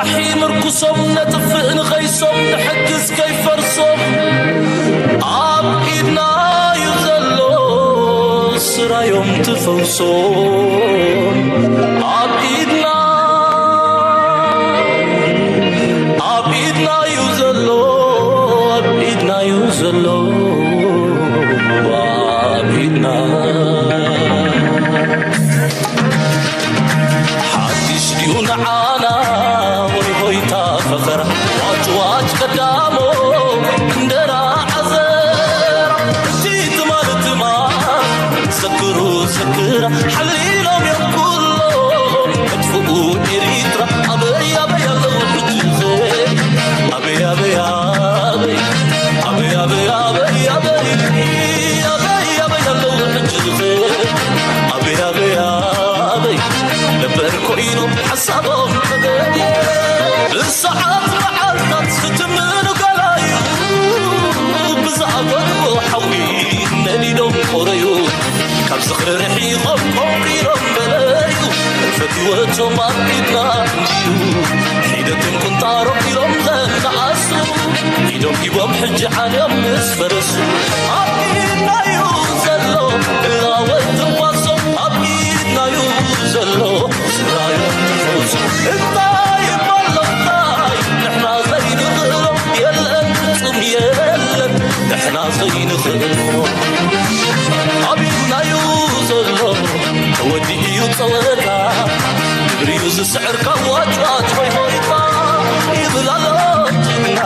ምርኩሶም ነጥፍእ ንኸይሶም ንሕግዝ ከይፈርሶም ኣብ ኢድና እዩ ዘሎ ስራዮም ትፈውሶም ኣብ ኢድና ኣብ ኢድና እዩ ዘሎ ኣብ ኢድና እዩ ዘሎ ኣብ ኢድና ሓድሽ ድዩ ንዓና ወይ ሆይታ ፈኸራ ዋጭ ዋጭ ቀዳሞ እንደራ ዓዘራ እቲ ትማል ትማል ዘክሩ ዘክራ ሓሊሎም እዮም ኩሎም መጥፍኡ ኤሪትራ ኣበይ ኣበይ ኣለዉ ሕጂ ኸ ኣበይ ኣበይ ኣበይ ኣበይ ኣበይ ኣበይ ኣበይ ኣበይ ኣበይ ኣለዉ ሕጂ ኸ ኣበይ ኣበይ ኣበይ ነበር ኮይኖም ሓሳቦም ተገዲ ብሰዓት መዓልታት ክትምኑ ገላዩ ብዝኣበድዎ ሓዊ ነዲዶም ቆረዩ ካብ ዝኽሪ ርሒቖም ቆንቂሮም በለዩ ፈትወቶም ኣብ ኢድና እንዲዩ ሒደትን ቁንጣሮም ኢሎም ዘነኣሱ ኢዶም ሂቦም ሕጂ ዓንዮም ምስ ፈረሱ ኣብ ኢድናዩ ዘሎ እላወት ትንፋሶም ኣብ ኢድናዩ ዘሎ ስራዮም ትፈውሱ እንታይ እሞ ኣሎ እንታይ ንሕና ዘይንኽእሎ የለን ፍጹም የለን ንሕና ዘይንኽእሎ ኣብ ኢድናዩ ዘሎ ተወዲኡ እዩ ጸወታ ግብሪዩ ዝስዕር ካብ ዋጭዋጭ ሆይ ሆይታ ይብል ኣሎ ጅግና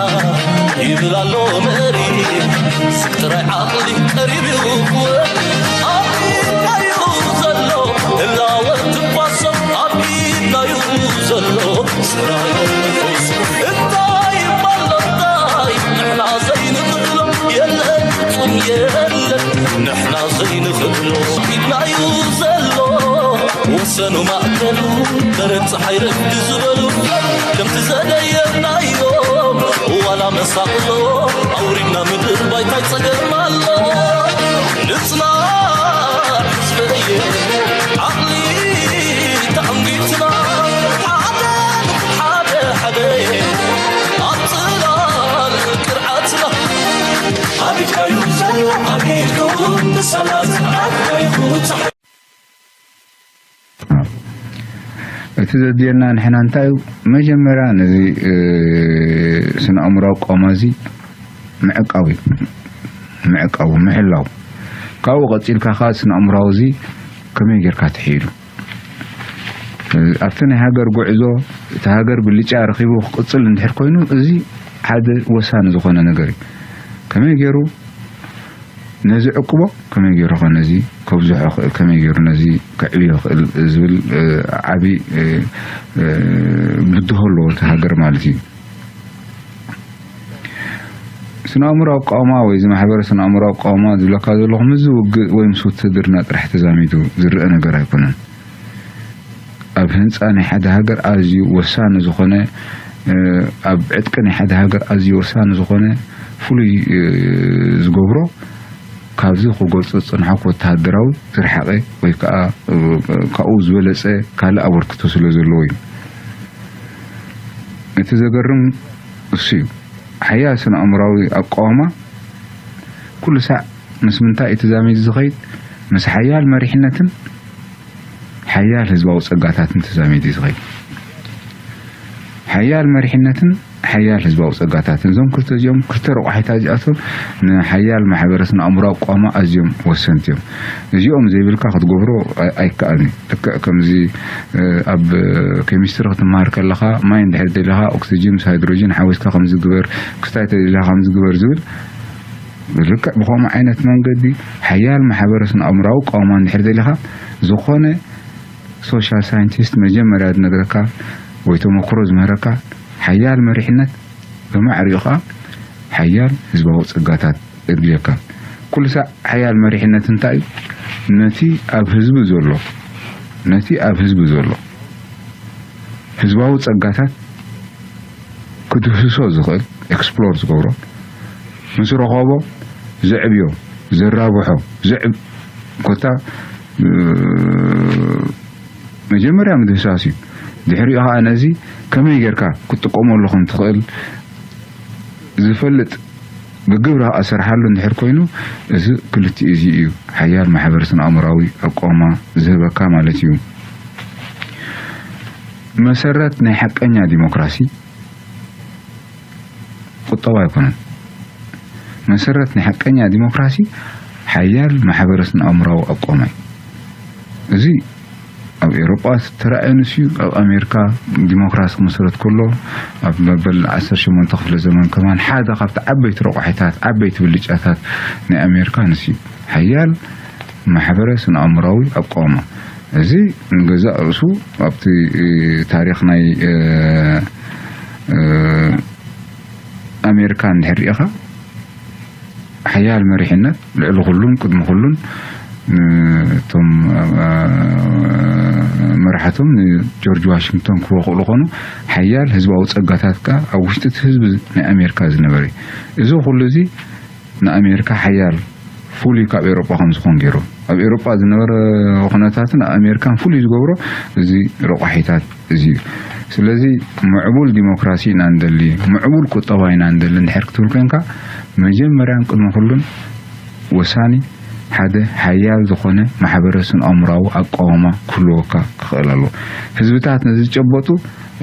ይብል ኣሎ መሪ ስብ ጥራይ ዓቕሊ ቀሪብ እዩ ክወዲ ኣብ ኢድናዩ ዘሎ ህላወ ትንፋሶም ኣብ ኢድናዩ ዘሎ ስራዮም ንፈውሱ እንታይ እሞ ኣሎ እንታይ ንሕና ዘይንኽእሎ የለን ፍጹም የለን ንሕና ዘይንኽእሎ ኢድናዩ ዘሎ ወሰኑ ማእከሉ በረድ ፀሓይ ረግዲ ዝበሉ ከምቲ ዘደየብናዮም ዋላ መሳቕሎ ኣውሪድና ምድር ባይታይ ፀገም ኣሎ ንፅናዕ ህዝበየ ዓቕሊ ተኣንጊትና ሓደ ሓደ ሓደ ኣብ ፅላል ቅርዓትና ኣቢካዩ ዘሎ ኣቢኩም ብሰላም ኣቢኩም እቲ ዘድልየና ንሕና እንታይ እዩ? መጀመርያ ነዚ ስነ ኣእምራዊ ቆማ እዚ ምዕቃው እዩ። ምዕቃው፣ ምሕላው። ካብኡ ቀፂልካ ከዓ ስነ ኣእምራዊ እዚ ከመይ ጌርካ ትሕይሉ? ኣብቲ ናይ ሃገር ጉዕዞ እቲ ሃገር ብልጫ ረኺቡ ክቅፅል እንድሕር ኮይኑ እዚ ሓደ ወሳኒ ዝኾነ ነገር እዩ። ከመይ ገይሩ ነዚ ዕቅቦ ከመይ ገይሩ ኸ ነዚ ከብዝሖ ኽእል ከመይ ገይሩ ነዚ ከዕብዮ ኽእል ዝብል ዓብዪ ብድሆ ኣለዎ እቲ ሃገር ማለት እዩ። ስነ ኣእምሮ ኣቋውማ ወይ እዚ ማሕበረ ስነ ኣእምሮ ኣቋውማ ዝብለካ ዘለኹ ምስዚ ውግእ ወይ ምስ ውትህድርና ጥራሕ ተዛሚዱ ዝረአ ነገር ኣይኮነን። ኣብ ህንፃ ናይ ሓደ ሃገር ኣዝዩ ወሳኒ ዝኾነ ኣብ ዕጥቂ ናይ ሓደ ሃገር ኣዝዩ ወሳኒ ዝኾነ ፍሉይ ዝገብሮ ካብዚ ክገልፆ ዝፀንሐኩ ወተሃደራዊ ዝረሓቐ ወይ ከዓ ካብኡ ዝበለፀ ካልእ ኣበርክቶ ስለ ዘለዎ እዩ። እቲ ዘገርም እሱ እዩ። ሓያል ስነ ኣእምራዊ ኣቃውማ ኩሉ ሳዕ ምስ ምንታይ እዩ ተዛሚዱ ዝኸይድ? ምስ ሓያል መሪሕነትን ሓያል ህዝባዊ ጸጋታትን ተዛሚዱ እዩ ዝኸይድ። ሓያል መሪሕነትን ሓያል ህዝባዊ ጸጋታትን፣ እዞም ክልተ እዚኦም፣ ክልተ ረቋሒታት እዚኣቶም ንሓያል ማሕበረሰብ ኣእምሮ ኣቋማ ኣዝዮም ወሰንቲ እዮም። እዚኦም ዘይብልካ ክትገብሮ ኣይ- ኣይከኣልን እዩ። ልክዕ ከምዚ ኣብ ኬሚስትሪ ክትመሃር ከለኻ ማይ እንድሕር ደሊኻ ኦክሲጅን ምስ ሃይድሮጅን ሓዊስካ ከምዚ ግበር፣ ክስታይ ተደሊኻ ከምዚ ግበር ዝብል ልክዕ ብኸምኡ ዓይነት መንገዲ ሓያል ማሕበረሰብ ኣእምራዊ ቀዋማ እንድሕር ደሊኻ ዝኾነ ሶሻል ሳይንቲስት መጀመርያ ዝነግረካ ወይ ተመክሮ ዝምህረካ ሓያል መሪሕነት ብማዕሪኡ ከዓ ሓያል ህዝባዊ ፀጋታት የድልየካ። ኩሉ ሳዕ ሓያል መሪሕነት እንታይ እዩ? ነቲ ኣብ ህዝቢ ዘሎ ነቲ ኣብ ህዝቢ ዘሎ ህዝባዊ ጸጋታት ክድህስሶ ዝኽእል ኤክስፕሎር ዝገብሮ ምስ ረኸቦ ዘዕብዮ ዘራብሖ ዘዕብ ኮታ መጀመርያ ምድህሳስ እዩ። ድሕሪኡ ከዓ ነዚ ከመይ ጌርካ ክትጥቀመሉ ከም ትኽእል ዝፈልጥ ብግብሪ ኣሰርሓሉ እንድሕር ኮይኑ፣ እዚ ክልቲኡ እዚ እዩ ሓያል ማሕበረሰብ ኣእምራዊ ኣቋማ ዝህበካ ማለት እዩ። መሰረት ናይ ሓቀኛ ዲሞክራሲ ቁጠባ ኣይኮነን። መሰረት ናይ ሓቀኛ ዲሞክራሲ ሓያል ማሕበረሰብ ኣእምራዊ ኣቋማ እዩ። እዚ ኣብ ኤውሮጳ ዝተራእየ ንሱ እዩ። ኣብ ኣሜሪካ ዲሞክራሲ ክምስረት ከሎ ኣብ መበል ዓሰርተ ሸሞንተ ክፍለ ዘመን ከማን ሓደ ካብቲ ዓበይቲ ረቋሒታት፣ ዓበይቲ ብልጫታት ናይ ኣሜሪካ ንሱ እዩ። ሓያል ማሕበረ ስነ-ኣእምራዊ ኣቃውማ። እዚ ንገዛእ ርእሱ ኣብቲ ታሪኽ ናይ ኣሜሪካ እንድሕር ርኢኻ ሓያል መሪሕነት ልዕሊ ኩሉን ቅድሚ ኩሉን እቶም መራሕቶም ንጆርጅ ዋሽንግቶን ክወክሉ ኮኑ። ሓያል ህዝባዊ ጸጋታት ከኣ ኣብ ውሽጢ እቲ ህዝቢ ናይ ኣሜሪካ ዝነበረ እዩ። እዚ ኩሉ እዚ ንኣሜሪካ ሓያል ፍሉይ ካብ ኤውሮጳ ከም ዝኾን ገይሩ። ኣብ ኤውሮጳ ዝነበረ ኩነታትን ኣብ ኣሜሪካን ፍሉይ ዝገብሮ እዚ ረቋሒታት እዚ እዩ። ስለዚ ምዕቡል ዲሞክራሲ ኢና ንደሊ፣ ምዕቡል ቁጠባ ኢና ንደሊ እንድሕር ክትብል ኮንካ መጀመርያን ቅድሚ ኩሉን ወሳኒ ሓደ ሓያል ዝኾነ ማሕበረ ስነ-ኣእምራዊ ኣቃውማ ክህልወካ ክኽእል ኣለዎ። ህዝብታት ነዚ ዝጨበጡ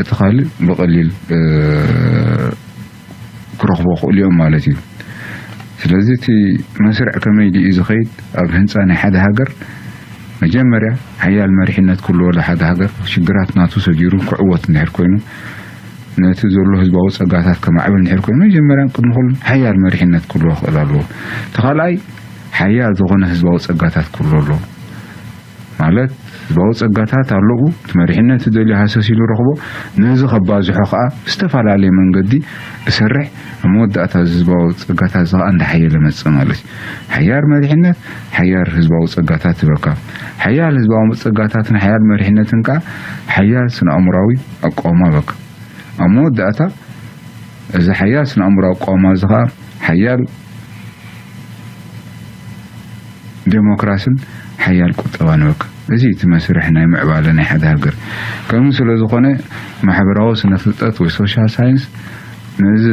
እቲ ካልእ ብቐሊል ክረኽቦ ክእሉ እዮም ማለት እዩ። ስለዚ እቲ መስርዕ ከመይ ድዩ ዝኸይድ ኣብ ህንፃ ናይ ሓደ ሃገር? መጀመርያ ሓያል መሪሕነት ክህልዎ ሓደ ሃገር ሽግራት ናቱ ሰጊሩ ክዕወት እንድሕር ኮይኑ ነቲ ዘሎ ህዝባዊ ጸጋታት ከማዕብል እንድሕር ኮይኑ መጀመርያ ቅድሚ ኩሉ ሓያል መሪሕነት ክህልዎ ክእል ኣለዎ። እቲ ካልኣይ ሓያል ዝኾነ ህዝባዊ ጸጋታት ክህልዎ ኣለዎ። ማለት ህዝባዊ ጸጋታት ኣለዉ፣ እቲ መሪሕነት ዝደልዮ ሃሰስ ኢሉ ረኽቦ። ነዚ ከባዝሖ ከኣ ብዝተፈላለየ መንገዲ እሰርሕ። ኣብ መወዳእታ እዚ ህዝባዊ ጸጋታት እዚ ከኣ እንዳሓየለ መጽእ ማለት እዩ። ሓያር መሪሕነት ሓያር ህዝባዊ ጸጋታት ትበካ። ሓያል ህዝባዊ ጸጋታትን ሓያል መሪሕነትን ከኣ ሓያል ስነ-ኣእምራዊ ኣቃውማ በካ። ኣብ መወዳእታ እዚ ሓያል ስነ-ኣእምራዊ ኣቃውማ እዚ ከኣ ሓያል ዴሞክራስን ሓያል ቁጠባ ንበካ። እዚ እቲ መስርሕ ናይ ምዕባለ ናይ ሓደ ሃገር። ከምዚ ስለ ዝኾነ ማሕበራዊ ስነ ፍልጠት ወይ ሶሻል ሳይንስ ነዚ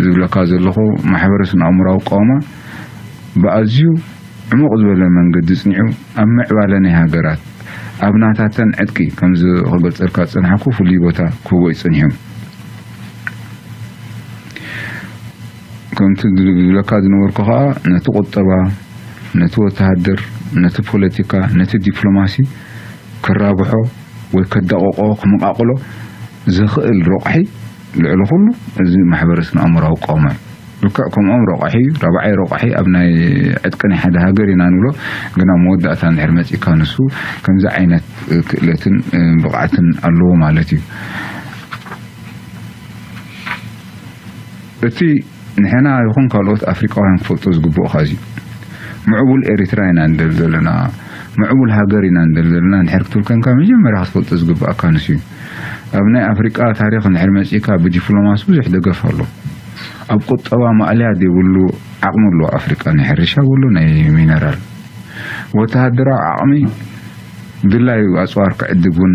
ዝብለካ ዘለኹ ማሕበረ ስነ ኣእምራዊ ኣቃውማ ብኣዝዩ ዕሙቕ ዝበለ መንገዲ ጽኒዑ ኣብ ምዕባለ ናይ ሃገራት ኣብ ናታተን ዕጥቂ ከምዚ ክገልጸልካ ዝጸናሕኩ ፍሉይ ቦታ ክህቦ እዩ ጸኒሑ። ከምቲ ዝብለካ ዝነበርኩ ከኣ ነቲ ቁጠባ፣ ነቲ ወተሃደር፣ ነቲ ፖለቲካ፣ ነቲ ዲፕሎማሲ ክራብሖ ወይ ከዳቕቆ ክመቓቕሎ ዝኽእል ረቑሒ ልዕሊ ኩሉ እዚ ማሕበረ ስነ ኣእምራዊ ኣቃውማ እዩ። ልክዕ ከምኦም ረቋሒ ራብዓይ ረቋሒ ኣብ ናይ ዕጥቂ ናይ ሓደ ሃገር ኢና ንብሎ። ግን ኣብ መወዳእታ እንድሕር መጺእካ ንሱ ከምዚ ዓይነት ክእለትን ብቕዓትን ኣለዎ ማለት እዩ። እቲ ንሕና ይኹን ካልኦት ኣፍሪቃውያን ክፈልጦ ዝግብኦ ኸዚ ምዕቡል ኤሪትራ ኢና ንደል ዘለና፣ ምዕቡል ሃገር ኢና ንደል ዘለና እንድሕር ክትብል ኮንካ መጀመርያ ክትፈልጦ ዝግብኣካ ንሱ እዩ። ኣብ ናይ ኣፍሪቃ ታሪኽ እንድሕር መጺእካ ብዲፕሎማሲ ብዙሕ ደገፍ ኣሎ። ኣብ ቁጠባ ማእለያ ዘይብሉ ዓቕሚ ኣለዎ ኣፍሪቃ፣ ናይ ሕርሻ በሉ ናይ ሚነራል። ወተሃደራዊ ዓቕሚ ድላዩ ኣጽዋር ክዕድግ እውን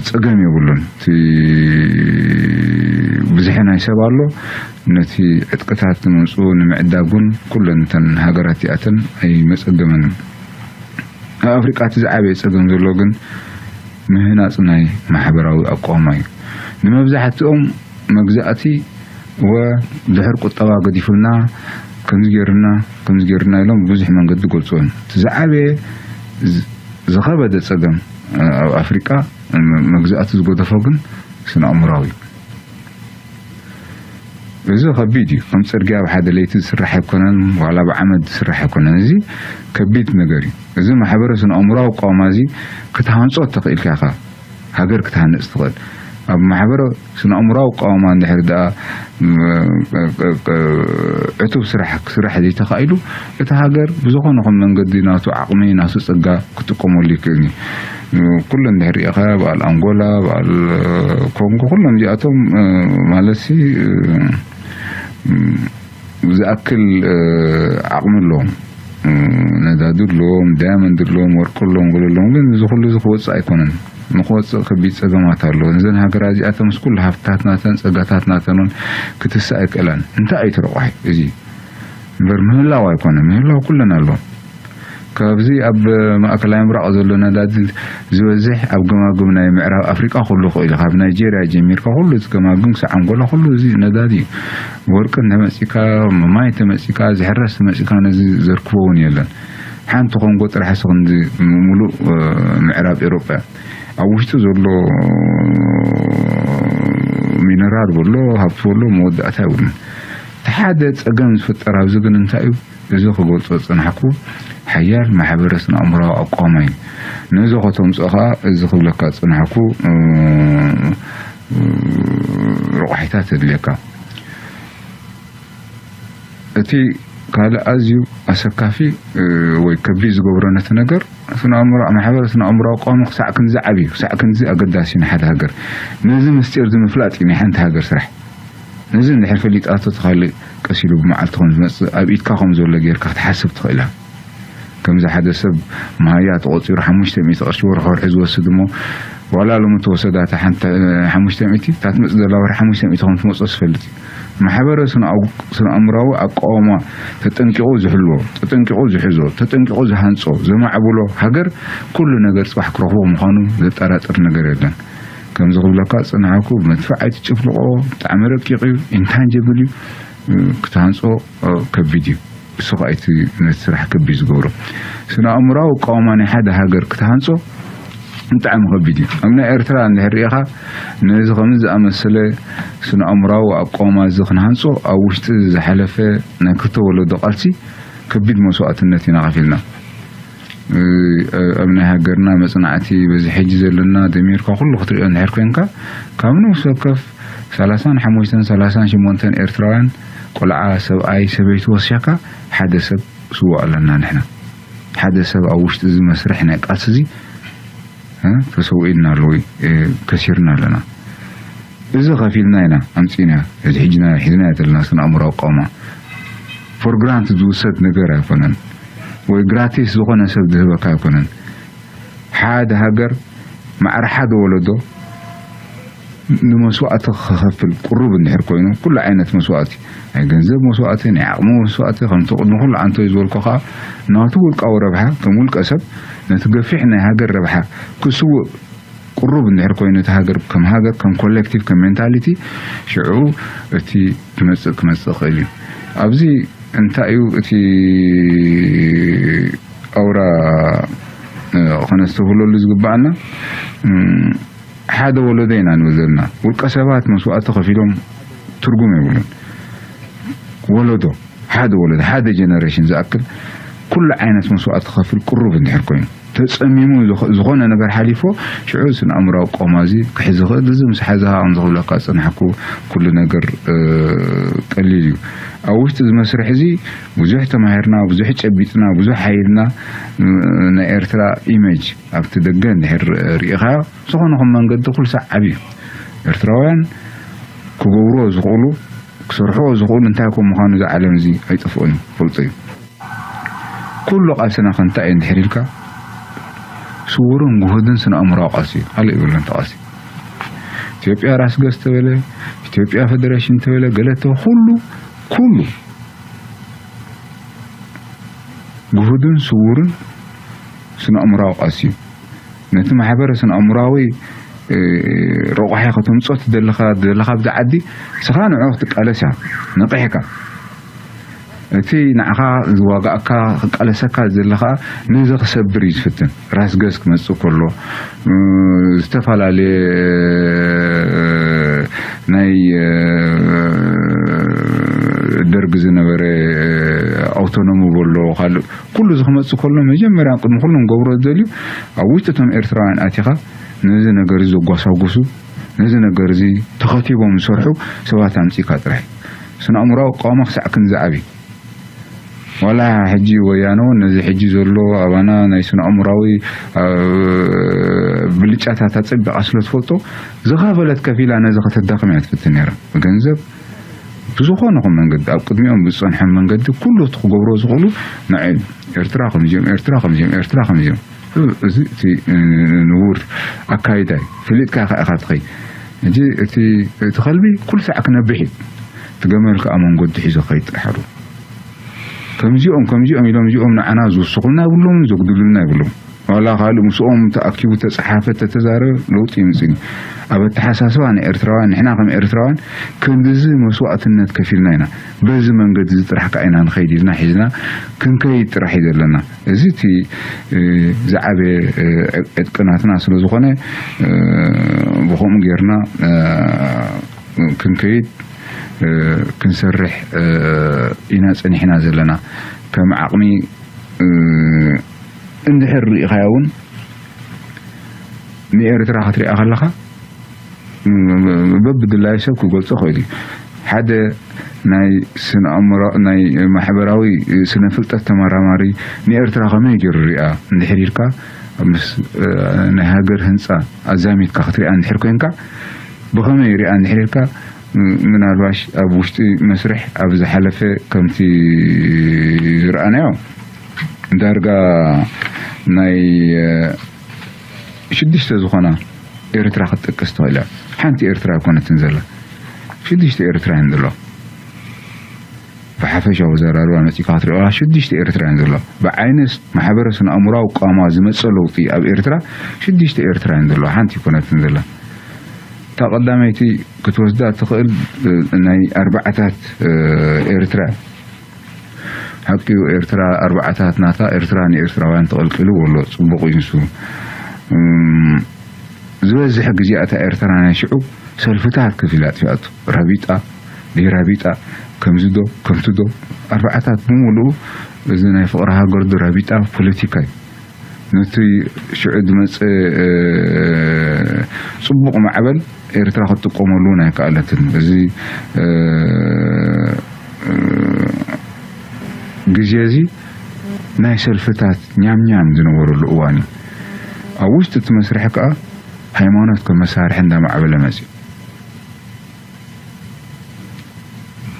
ጸገም የብሉን። እቲ ብዝሒ ናይ ሰብ ኣሎ፣ ነቲ ዕጥቅታት ዝመጽኡ ንምዕዳግ እውን ኩለን እተን ሃገራት እዚኣተን ኣይመጸገመንን። ኣብ ኣፍሪቃ እቲ ዝዓበየ ጸገም ዘሎ ግን ምህናጽ ናይ ማሕበራዊ ኣቃውማ እዩ። ንመብዛሕትኦም መግዛእቲ ወ ድሕር ቁጠባ ገዲፉልና ከምዚ ገይሩና ከምዚ ገይሩና ኢሎም ብዙሕ መንገዲ ገልጽዎም። እቲ ዝዓበየ ዝኸበደ ጸገም ኣብ ኣፍሪቃ መግዛእቲ ዝገደፎ ግን ስነ ኣእምራዊ እዩ። እዚ ከቢድ እዩ። ከም ጽርግያ ብሓደ ለይቲ ዝስራሕ ኣይኮነን፣ ዋላ ብዓመት ዝስራሕ ኣይኮነን። እዚ ከቢድ ነገር እዩ። እዚ ማሕበረ ስነ ኣእምራዊ ኣቃውማ እዚ ክትሃንጾ ተኽኢልካ ኢኻ ሃገር ክትሃንጽ ትኽእል። ኣብ ማሕበረ ስነ ኣእምራዊ ኣቃውማ እንድሕር ደኣ ዕቱብ ስራሕ ክስራሕ ዘይተኻኢሉ እቲ ሃገር ብዝኾነ ኹን መንገዲ ናቱ ዓቕሚ ናቱ ጸጋ ክጥቀመሉ ይክእል እዩ። ኩሉ እንድሕር ርኢኻ በዓል ኣንጎላ በዓል ኮንጎ ኩሎም እዚኣቶም ማለት ሲ ዝኣክል ዓቕሚ ኣለዎም። ነዳዲ ኣለዎም፣ ዳያመንድ ኣለዎም፣ ወርቂ ኣለዎም፣ ገለ ኣለዎም። ግን እዚ ኩሉ እዚ ክወፅእ ኣይኮነን። ንክወፅእ ከቢድ ፀገማት ኣለዎ። ነዘን ሃገራት እዚኣተን ምስ ኩሉ ሃፍትታት ናተን፣ ፀጋታት ናተን እውን ክትስእ ኣይክእላን። እንታይ እዩ እቲ ረቋሒ እዚ? እምበር ምህላው ኣይኮነ፣ ምህላው ኩለን ኣለዎ። ካብዚ ኣብ ማእከላይ ምብራቕ ዘሎ ነዳዲ ዝበዝሕ ኣብ ገማግም ናይ ምዕራብ ኣፍሪቃ ኩሉ ይኽእል እዩ። ካብ ናይጄርያ ጀሚርካ ኩሉ እቲ ገማግም ክሳዕ ኣንጎላ ኩሉ እዚ ነዳዲ እዩ። ወርቂ እንተመጺካ፣ ማይ እንተመጺካ፣ ዝሕረስ እንተመጺካ ነዚ ዘርክቦ እውን የለን። ሓንቲ ኮንጎ ጥራሕ ሲ ክንዲ ሙሉእ ምዕራብ ኤውሮጳ ኣብ ውሽጡ ዘሎ ሚነራል በሎ ሃብቲ በሎ መወዳእታ የብሉን። እቲ ሓደ ጸገም ዝፍጠር ኣብዚ ግን እንታይ እዩ? እዚ ክገልጾ ዝጸናሕኩ ሓያል ማሕበረ ስነ ኣእምሮኣዊ ኣቋውማ እዩ። ነዚ ከተምጽኦ ከኣ እዚ ክብለካ ዝጸናሕኩ ረቋሒታት የድልየካ። እቲ ካልእ ኣዝዩ ኣሰካፊ ወይ ከቢድ ዝገብሮ ነቲ ነገር ስነ ኣእምሮ ማሕበረ ስነ ኣእምሮኣዊ ኣቋውማ ክሳዕ ክንዚ ዓብዩ ክሳዕ ክንዚ ኣገዳሲ ንሓደ ሃገር ነዚ ምስጢር እዚ ምፍላጥ እዩ ናይ ሓንቲ ሃገር ስራሕ። ነዚ እንድሕር ፈሊጣቶ እቲ ካልእ ቀስ ኢሉ ብመዓልቲ ከም ዝመጽእ ኣብ ኢድካ ከም ዘሎ ጌርካ ክትሓስብ ትኽእል ኢኻ። ከምዚ ሓደ ሰብ መሃያ ተቖጺሩ ሓሙሽተ ሚእቲ ቅርሺ ወርሒ ወርሒ ዝወስድ እሞ ዋላ ሎሚ ተወሰዳታ ሓንቲ ሓሙሽተ ሚእቲ እታ ትመጽእ ዘላ ወርሒ ሓሙሽተ ሚእቲ ከም ትመጽኦ ዝፈልጥ እዩ። ማሕበረ ስነ ኣእምሮኣዊ ኣቃውማ ተጠንቂቑ ዝሕልዎ፣ ተጠንቂቑ ዝሕዞ፣ ተጠንቂቑ ዝሃንጾ፣ ዘማዕብሎ ሃገር ኩሉ ነገር ጽባሕ ክረኽቦ ምዃኑ ዘጠራጥር ነገር የለን። ከምዚ ክብለካ ዝጸናሕኩ ብመድፍዕ ኣይትጭፍልቆ፣ ብጣዕሚ ረቂቕ እዩ፣ ኢንታንጀብል እዩ፣ ክትሃንጾ ከቢድ እዩ። እሱ ከዓ እቲ ነቲ ስራሕ ከቢድ ዝገብሮ። ስነ ኣእምራዊ ኣቃውማ ናይ ሓደ ሃገር ክትሃንጾ ብጣዕሚ ከቢድ እዩ። ኣብ ናይ ኤርትራ እንድሕር ርኢኻ ነዚ ከምዚ ዝኣመሰለ ስነ ኣእምራዊ ኣቃውማ እዚ ክንሃንጾ ኣብ ውሽጢ ዝሓለፈ ናይ ክልተ ወለዶ ቃልሲ ከቢድ መስዋእትነት ኢና ከፊልና። ኣብ ናይ ሃገርና መጽናዕቲ በዚ ሕጂ ዘለና ደሚርካ ኩሉ ክትሪኦ እንድሕር ኮንካ ካብ ነፍሲ ወከፍ ሰላሳን ሓሙሽተን ሰላሳን ሸሞንተን ኤርትራውያን ቆልዓ ሰብኣይ ሰበይቲ ወሲኽካ ሓደ ሰብ ስዉእ ኣለና ንሕና ሓደ ሰብ ኣብ ውሽጢ እዚ መስርሕ ናይ ቃልሲ እዚ ተሰዊእና ኣሎ ወይ ከሲርና ኣለና። እዚ ከፊልና ኢና ኣምፂእና እዚ ሕጂ ሒዝና ዘለና ስነ ኣእምራዊ ኣቃውማ for granted ዝውሰድ ነገር ኣይኮነን ወይ ግራቲስ ዝኾነ ሰብ ዝህበካ ኣይኮነን። ሓደ ሃገር ማዕረ ሓደ ወለዶ ንመስዋእቲ ክኸፍል ቅሩብ እንድሕር ኮይኑ ኩሉ ዓይነት መስዋእቲ ናይ ገንዘብ መስዋእቲ ናይ ዓቕሚ መስዋእቲ ከምቲ ቅድሚ ኩሉ ኣንቶይ ዝበልኮ ከዓ ናቱ ውልቃዊ ረብሓ ከም ውልቀ ሰብ ነቲ ገፊሕ ናይ ሃገር ረብሓ ክስውእ ቅሩብ እንድሕር ኮይኑ እቲ ሃገር ከም ሃገር ከም ኮሌክቲቭ ከም ሜንታሊቲ ሽዑ እቲ ክመፅእ ክመፅእ ይኽእል እዩ። ኣብዚ እንታይ እዩ እቲ ኣውራ ከነስተብህለሉ ዝግባኣና ሓደ ወለዶ ኢና ንብል ዘለና ውልቀ ሰባት መስዋእቲ ከፊሎም ትርጉም የብሉን። ወለዶ ሓደ ወለዶ ሓደ ጀነሬሽን ዝኣክል ኩሉ ዓይነት መስዋእቲ ክኸፍል ቅሩብ እንድሕር ኮይኑ ተጸሚሙ ዝኾነ ነገር ሓሊፎ ሽዑ ስነ ኣእምራዊ ቆማ እዚ ክሕዝ ይኽእል። እዚ ምስ ሓዝኻ ከም ዝኽብለካ ዝጸናሕኩ ኩሉ ነገር ቀሊል እዩ። ኣብ ውሽጢ እዚ መስርሕ እዚ ብዙሕ ተማሂርና፣ ብዙሕ ጨቢጥና፣ ብዙሕ ሓይልና ናይ ኤርትራ ኢሜጅ ኣብቲ ደገ እንድሕር ርኢኻዮ ዝኾነ ኹን መንገዲ ኩሉ ሳዕ ዓብዩ ኤርትራውያን ክገብርዎ ዝኽእሉ ክሰርሕዎ ዝኽእሉ እንታይ ከም ምዃኑ እዚ ዓለም እዚ ኣይጠፍኦን እዩ ፈልጦ እዩ። ኩሉ ቃልስና ከ እንታይ እዩ እንድሕር ኢልካ ስውርን ግሁድን ስነ ኣእምራዊ ቃልሲ እዩ። ካልእ የብሉን እቲ ቃልሲ። ኢትዮጵያ ራስ ገዝ ተበለ፣ ኢትዮጵያ ፌደሬሽን ተበለ ገለ ተበለ ኩሉ ኩሉ ግሁድን ስውርን ስነ ኣእምራዊ ቃልሲ እዩ። ነቲ ማሕበረ ስነ ኣእምራዊ ረቋሒ ከተምፅኦ ትደለኻ ዘለኻ ኣብዚ ዓዲ ንስኻ ንዑ ክትቃለስ እያ ነቒሕካ እቲ ንዓኻ ዝዋጋእካ ክቃለሰካ ዝደሊ ከዓ ነዚ ክሰብር እዩ ዝፍትን። ራስ ገዝ ክመፅእ ከሎ ዝተፈላለየ ናይ ደርግ ዝነበረ ኣውቶኖሚ በሎ ካልእ ኩሉ እዚ ክመፅእ ከሎ መጀመርያ ቅድሚ ኩሉ ንገብሮ ዝደልዩ ኣብ ውሽጢ እቶም ኤርትራውያን ኣቲኻ ነዚ ነገር እዚ ዘጓሳጉሱ ነዚ ነገር እዚ ተኸቲቦም ዝሰርሑ ሰባት ኣምፂእካ ጥራሕ እዩ። ስነ ኣእምራዊ ኣቃውማ ክሳዕ ክንዚ ዓብዩ ዋላ ሕጂ ወያነ እውን ነዚ ሕጂ ዘሎ ኣባና ናይ ስነ ኣእምራዊ ብልጫታት ኣፀቢቓ ስለ ትፈልጦ ዝኸፈለት ከፊላ ነዚ ከተዳኽም እያ ትፍትን ነይራ። ብገንዘብ ብዝኾነ ኹን መንገዲ ኣብ ቅድሚኦም ብዝፀንሖም መንገዲ ኩሉ እቲ ክገብሮ ዝኽእሉ ንዕ ኤርትራ ከምዚኦም ኤርትራ ከምዚኦም ኤርትራ ከምዚኦም እዚ እቲ ንቡር ኣካይዳ እዩ። ፈሊጥካ ኢኻ ኢኻ ትኸይድ። ሕጂ እቲ እቲ ከልቢ ኩሉ ሳዕ ክነብሕ እዩ። እቲ ገመል ከዓ መንገዱ ሒዞ ክኸይድ ጥራሕ ኣለዎ። ከምዚኦም ከምዚኦም ኢሎም እዚኦም ንዓና ዝውስኹልና የብሎምን ዘጉድሉልና የብሎም። ዋላ ካልእ ምስኦም ተኣኪቡ ተፀሓፈ ተተዛረበ ለውጢ ይምፅእ እዩ። ኣብ ኣተሓሳስባ ንኤርትራውያን ንሕና ከም ኤርትራውያን ክንድዚ መስዋእትነት ከፊልና ኢና። በዚ መንገዲ እዚ ጥራሕ ከዓ ኢና ንኸይድ ኢልና ሒዝና ክንከይድ ጥራሕ እዩ ዘለና። እዚ እቲ ዝዓበየ ዕጥቅናትና ስለ ዝኾነ ብኸምኡ ጌርና ክንከይድ ክንሰርሕ ኢና ጸኒሕና ዘለና። ከም ዓቕሚ እንድሕር ርኢኻዮ እውን ንኤርትራ ክትሪኣ ከለኻ በብድላዩ ሰብ ክገልጾ ክእል እዩ። ሓደ ናይ ስነ ኣእምሮ ናይ ማሕበራዊ ስነ ፍልጠት ተመራማሪ ንኤርትራ ከመይ ገይሩ ሪኣ እንድሕር ኢልካ ምስ ናይ ሃገር ህንጻ ኣዛሚድካ ክትሪኣ እንድሕር ኮይንካ ብኸመይ ሪኣ እንድሕር ኢልካ ምናልባሽ ኣብ ውሽጢ መስርሕ ኣብ ዝሓለፈ ከምቲ ዝረኣናዮ ዳርጋ ናይ ሽዱሽተ ዝኾና ኤርትራ ክትጠቅስ ትኽእል እያ። ሓንቲ ኤርትራ ኣይኮነትን ዘላ፣ ሽዱሽተ ኤርትራ እየን ዘለዋ። ብሓፈሻዊ ዘራርባ መፂእካ ክትሪኦ ሽዱሽተ ኤርትራ እየን ዘለዋ። ብዓይነት ማሕበረ ስነ ኣእምራዊ ቋማ ዝመፀ ለውጢ ኣብ ኤርትራ ሽዱሽተ ኤርትራ እየን ዘለዋ፣ ሓንቲ ኣይኮነትን ዘላ። እታ ቀዳመይቲ ክትወስዳ ትኽእል ናይ ኣርባዓታት ኤርትራ ሓቂኡ ኤርትራ ኣርባዓታት ናታ ኤርትራ ንኤርትራውያን ተቐልቂሉ ወሎ ጽቡቕ እዩ ንሱ። ዝበዝሕ ግዜ ኣታ ኤርትራ ናይ ሽዑ ሰልፍታት ከፊላ ኣጥፊኣቶ። ራቢጣ ደይ ራቢጣ ከምዚ ዶ ከምቲ ዶ ኣርባዓታት ብምሉኡ እዚ ናይ ፍቕሪ ሃገር ዶ ራቢጣ ፖለቲካ እዩ። ነቲ ሽዑ ዝመጽእ ጽቡቕ ማዕበል ኤርትራ ክትጥቀመሉ እውን ኣይከኣለትን። እዚ ግዜ እዚ ናይ ሰልፍታት ኛምኛም ዝነበረሉ እዋን እዩ። ኣብ ውሽጢ እቲ መስርሕ ከኣ ሃይማኖት ከም መሳርሒ እንዳማዕበለ መጽዩ።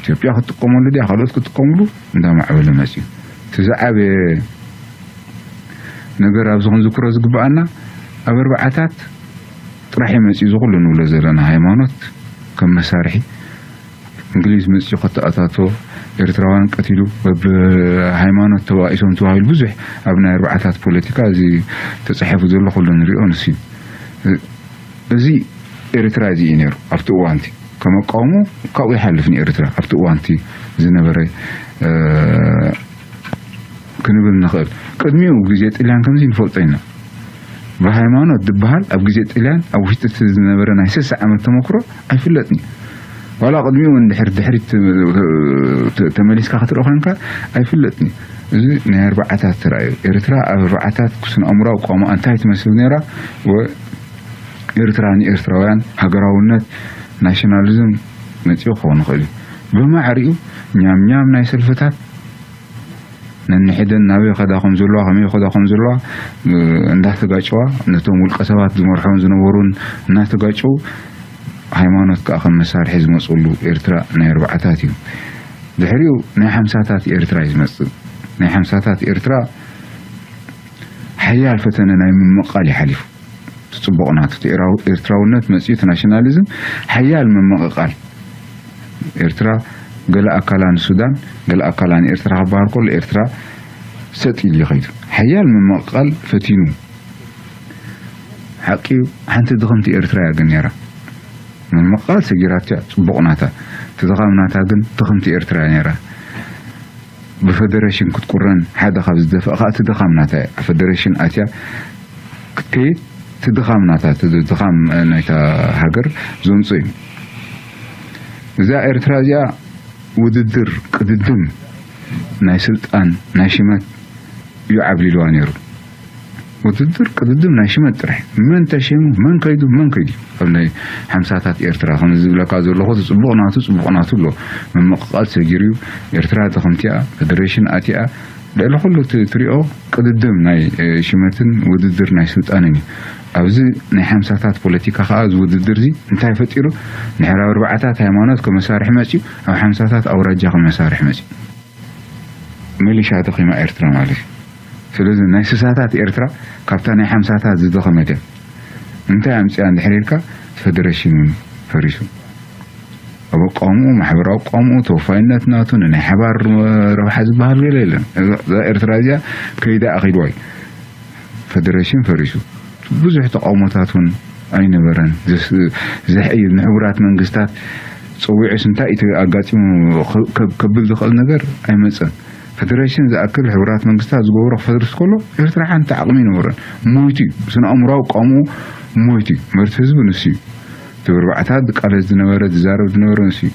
ኢትዮጵያ ክትጥቀመሉ ድያ ካልኦት ክትጥቀምሉ እንዳማዕበለ መጽዩ። እቲ ዝዓበየ ነገር ኣብዚ ክንዝክሮ ዝግበኣና ኣብ ኣርባዓታት ጥራሕ እዩ መጽዩ። እዚ ኩሉ ንብሎ ዘለና ሃይማኖት ከም መሳርሒ እንግሊዝ መጽዩ ከተኣታቶ ኤርትራውያን ቀቲሉ በብሃይማኖት ተባኢሶም ተባሂሉ ብዙሕ ኣብ ናይ ኣርባዓታት ፖለቲካ እዚ ተጻሒፉ ዘሎ ኩሉ ንሪኦ ንሱ እዩ። እዚ ኤርትራ እዚ እዩ ነይሩ ኣብቲ እዋንቲ ከመቃወሙ ካብኡ ይሓልፍ ንኤርትራ ኣብቲ እዋንቲ ዝነበረ ክንብል ንኽእል። ቅድሚኡ ግዜ ጥልያን ከምዚ ንፈልጦ ኢና። ብሃይማኖት ዝበሃል ኣብ ግዜ ጥልያን ኣብ ውሽጢ እቲ ዝነበረ ናይ ስሳ ዓመት ተመክሮ ኣይፍለጥን እዩ። ዋላ ቅድሚኡ እንድሕር ድሕሪት ተመሊስካ ክትርኢ ኮንካ ኣይፍለጥን እዩ። እዚ ናይ ኣርባዓታት ተራእዩ ኤርትራ ኣብ ኣርባዓታት ስነ ኣእምራዊ ቋማ እንታይ ትመስል ነይራ? ኤርትራ ንኤርትራውያን ሃገራውነት ናሽናሊዝም መጺኡ ክኸውን ይኽእል እዩ። ብማዕሪኡ ኛምኛም ናይ ሰልፍታት ነንሕደን ናበይ ከዳ ከም ዘለዋ ከመይ ከዳ ከም ዘለዋ እንዳተጋጨዋ ነቶም ውልቀ ሰባት ዝመርሖም ዝነበሩን እናተጋጨው ሃይማኖት ከዓ ከም መሳርሒ ዝመፅሉ ኤርትራ ናይ ኣርባዓታት እዩ። ድሕሪኡ ናይ ሓምሳታት ኤርትራ እዩ ዝመፅእ። ናይ ሓምሳታት ኤርትራ ሓያል ፈተነ ናይ ምምቕቓል እዩ ሓሊፉ። እቲ ጽቡቕ ናቱ እቲ ኤርትራውነት መጺኡ እቲ ናሽናሊዝም ሓያል ምምቕቓል ኤርትራ ገለ ኣካላ ንሱዳን ገለ ኣካላ ንኤርትራ ክበሃል ከሎ ኤርትራ ሰጥ ኢሉ እዩ ከይዱ። ሓያል ምምቕቓል ፈቲኑ። ሓቂ ሓንቲ ድኽምቲ ኤርትራ እያ ግን ነይራ። ምምቕቓል ሰጊራቶ እያ ጽቡቕ ናታ። እቲ ድኻም ናታ ግን ድኽምቲ ኤርትራ እያ ነይራ። ብፈደረሽን ክትቁረን ሓደ ካብ ዝደፍእ ከዓ እቲ ድኻም ናታ እያ። ኣብ ፈደረሽን ኣትያ ክትከይድ እቲ ድኻም ናታ እቲ ድኻም ናይታ ሃገር ዘምፅእ እዩ። እዛ ኤርትራ እዚኣ ውድድር ቅድድም ናይ ስልጣን ናይ ሽመት እዩ ዓብሊልዋ ነይሩ። ውድድር ቅድድም ናይ ሽመት ጥራሕ መን ተሸይሙ መን ከይዱ መን ከይዱ ኣብ ናይ ሓምሳታት ኤርትራ ከም ዝብለካ ዘለኹ እቲ ፅቡቕ ናቱ ፅቡቕ ናቱ ኣሎ። ምምቕቓል ሰጊሩ እዩ። ኤርትራ ድኽምቲኣ ፈደሬሽን ኣቲኣ ልዕሊ ኩሉ እቲ ትሪኦ ቅድድም ናይ ሽመትን ውድድር ናይ ስልጣንን እዩ። ኣብዚ ናይ ሓምሳታት ፖለቲካ ከዓ እዚ ውድድር እዚ እንታይ ፈጢሩ? ንሕራብ ኣርባዓታት ሃይማኖት ከመሳርሒ መፅዩ ኣብ ሓምሳታት ኣውራጃ ከመሳርሒ መፅዩ። ሚሊሻ ተኺማ ኤርትራ ማለት እዩ። ስለዚ ናይ ስሳታት ኤርትራ ካብታ ናይ ሓምሳታት ዝደኸመት እያ። እንታይ ኣምፅያ እንድሕር ኢልካ፣ ፈደረሽን እውን ፈሪሱ። ኣብ ኣቋምኡ፣ ማሕበራዊ ኣቋምኡ፣ ተወፋይነት ናቱ፣ ንናይ ሓባር ረብሓ ዝበሃል ገለ የለን። እዛ ኤርትራ እዚኣ ከይዳ ኣኺልዋ እዩ። ፈደረሽን ፈሪሱ። ብዙሕ ተቃውሞታት እውን ኣይነበረን። ዘስ-፣ ዘሕይል ንሕቡራት መንግስታት ፀዊዑስ እንታይ እቲ ኣጋጢሙ ከ-፣ ከ-፣ ከብል ዝኽእል ነገር ኣይመፀን። ፈደረሽን ዝኣክል ሕቡራት መንግስታት ዝገብሮ ክፈርስ ከሎ ኤርትራ ሓንቲ ዓቕሚ ይነበረን። ሞይቱ እዩ። ስነ ኣእምራዊ ኣቋምኡ ሞይቱ እዩ። መርቲ ህዝቢ ንሱ እዩ። እቲ ብርባዕታት ዝቃለስ ዝነበረ፣ ዝዛረብ ዝነበረ ንሱ እዩ።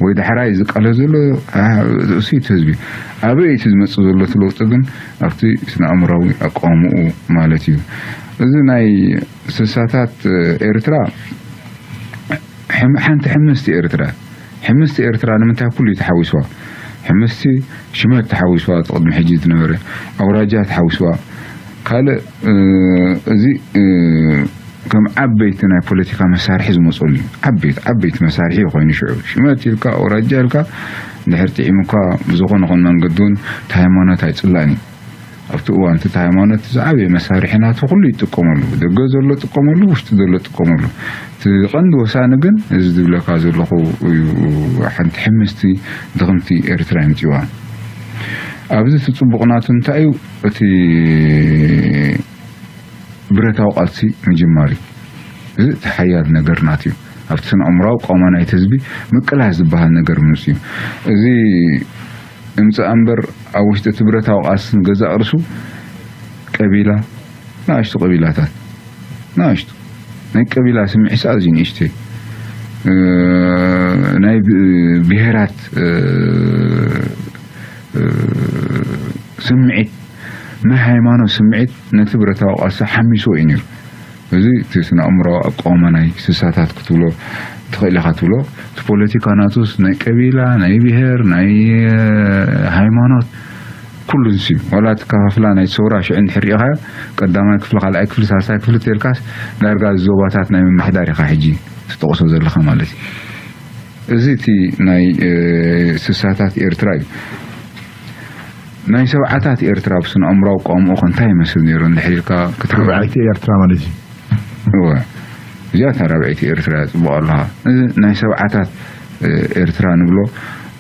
ወይ ዳሕራይ ዝቃለስ ዘሎ፣ አ፣ ንሱ እዩ እቲ ህዝቢ። ኣበይ እቲ ዝመጽእ ዘሎ እቲ ለውጢ ግን ኣብቲ ስነ ኣእምራዊ ኣቃውምኡ ማለት እዩ። እዚ ናይ ስሳታት ኤርትራ ሕም-፣ ሓንቲ ሕምስቲ ኤርትራ፣ ሕምስቲ ኤርትራ ንምንታይ ኩሉ እዩ ተሓዊስዋ? ሕምስቲ ሽመት ተሓዊስዋ፣ እቲ ቅድሚ ሕጂ ዝነበረ ኣውራጃ ተሓዊስዋ። ካልእ፣ እ፣ እዚ፣ እ፣ ከም ዓበይቲ ናይ ፖለቲካ መሳርሒ ዝመፀሉ እዩ። ዓበይቲ፣ ዓበይቲ መሳርሒ ኮይኑ ሽዑ ሽመት ኢልካ፣ ኣውራጃ ኢልካ፣ ድሕር ጥዒሙካ ብዝኾነ ኾን መንገዲ እውን እቲ ሃይማኖት ኣይፅላእን እዩ። ኣብቲ እዋን እቲ ሃይማኖት ዝዓበየ መሳርሒ ናቱ ኩሉ ይጥቀመሉ። ደገ ዘሎ ጥቀመሉ፣ ውሽጢ ዘሎ ጥቀመሉ። እቲ ቀንዲ ወሳኒ ግን እዚ ዝብለካ ዘለኹ እዩ። ሓንቲ ሕምስቲ ድኽምቲ ኤርትራ የምፅዋ። ኣብዚ እቲ ፅቡቕ ናቱ እንታይ እዩ? እቲ ብረታዊ ቃልሲ ምጅማር እዩ። እዚ እቲ ሓያል ነገር ናቱ እዩ። ኣብቲ ስነ ኣእምራዊ ቆማ ናይቲ ህዝቢ ምቅላስ ዝበሃል ነገር ምምፅኡ እዩ። እዚ እምፅኣ እምበር ኣብ ውሽጢ እቲ ብረታዊ ቃልሲ ንገዛእ ርእሱ ቀቢላ፣ ንኣሽቱ ቀቢላታት፣ ንኣሽቱ ናይ ቀቢላ ስምዒት ኣዝዩ ንእሽተይ፣ እ፣ ናይ ብ-፣ ብሄራት፣ እ፣ እ፣ ስምዒት፣ ናይ ሃይማኖት ስምዒት ነቲ ብረታዊ ቃልሲ ሓሚስዎ እዩ ነይሩ። እዚ እቲ ስነ ኣእምሮኣዊ ኣቃውማ ናይ ስሳታት ክትብሎ ትኽእል ኢኻ ትብሎ። እቲ ፖለቲካ ናቱስ ናይ ቀቢላ፣ ናይ ብሄር፣ ናይ፣ እ፣ ሃይማኖት፣ ኩሉ ንሱ እዩ። ዋላ እቲ ከፋፍላ ናይ ሰውራ ሽዑ እንድሕር ርኢኻዮ፣ ቀዳማይ ክፍሊ፣ ካልኣይ ክፍሊ፣ ሳልሳይ ክፍሊ ተልካስ ዳርጋ ዞባታት ናይ ምምሕዳር ኢኻ ሕጂ ትጠቕሶ ዘለኻ ማለት እዩ። እዚ እቲ ናይ፣ እ፣ ስሳታት ኤርትራ እዩ። ናይ ሰብዓታት ኤርትራ ብስነ ኣእምራዊ ኣቃውምኡ ከ እንታይ ይመስል ነይሩ እንድሕር ኢልካ ክትርብዓ? ራብዐይቲ ኤርትራ ማለት እዩ። እወ፣ እዚኣ እታ ራብዐይቲ ኤርትራ እያ፣ ጽቡቕ ኣለኻ። እዚ ናይ ሰብዓታት፣ እ፣ ኤርትራ ንብሎ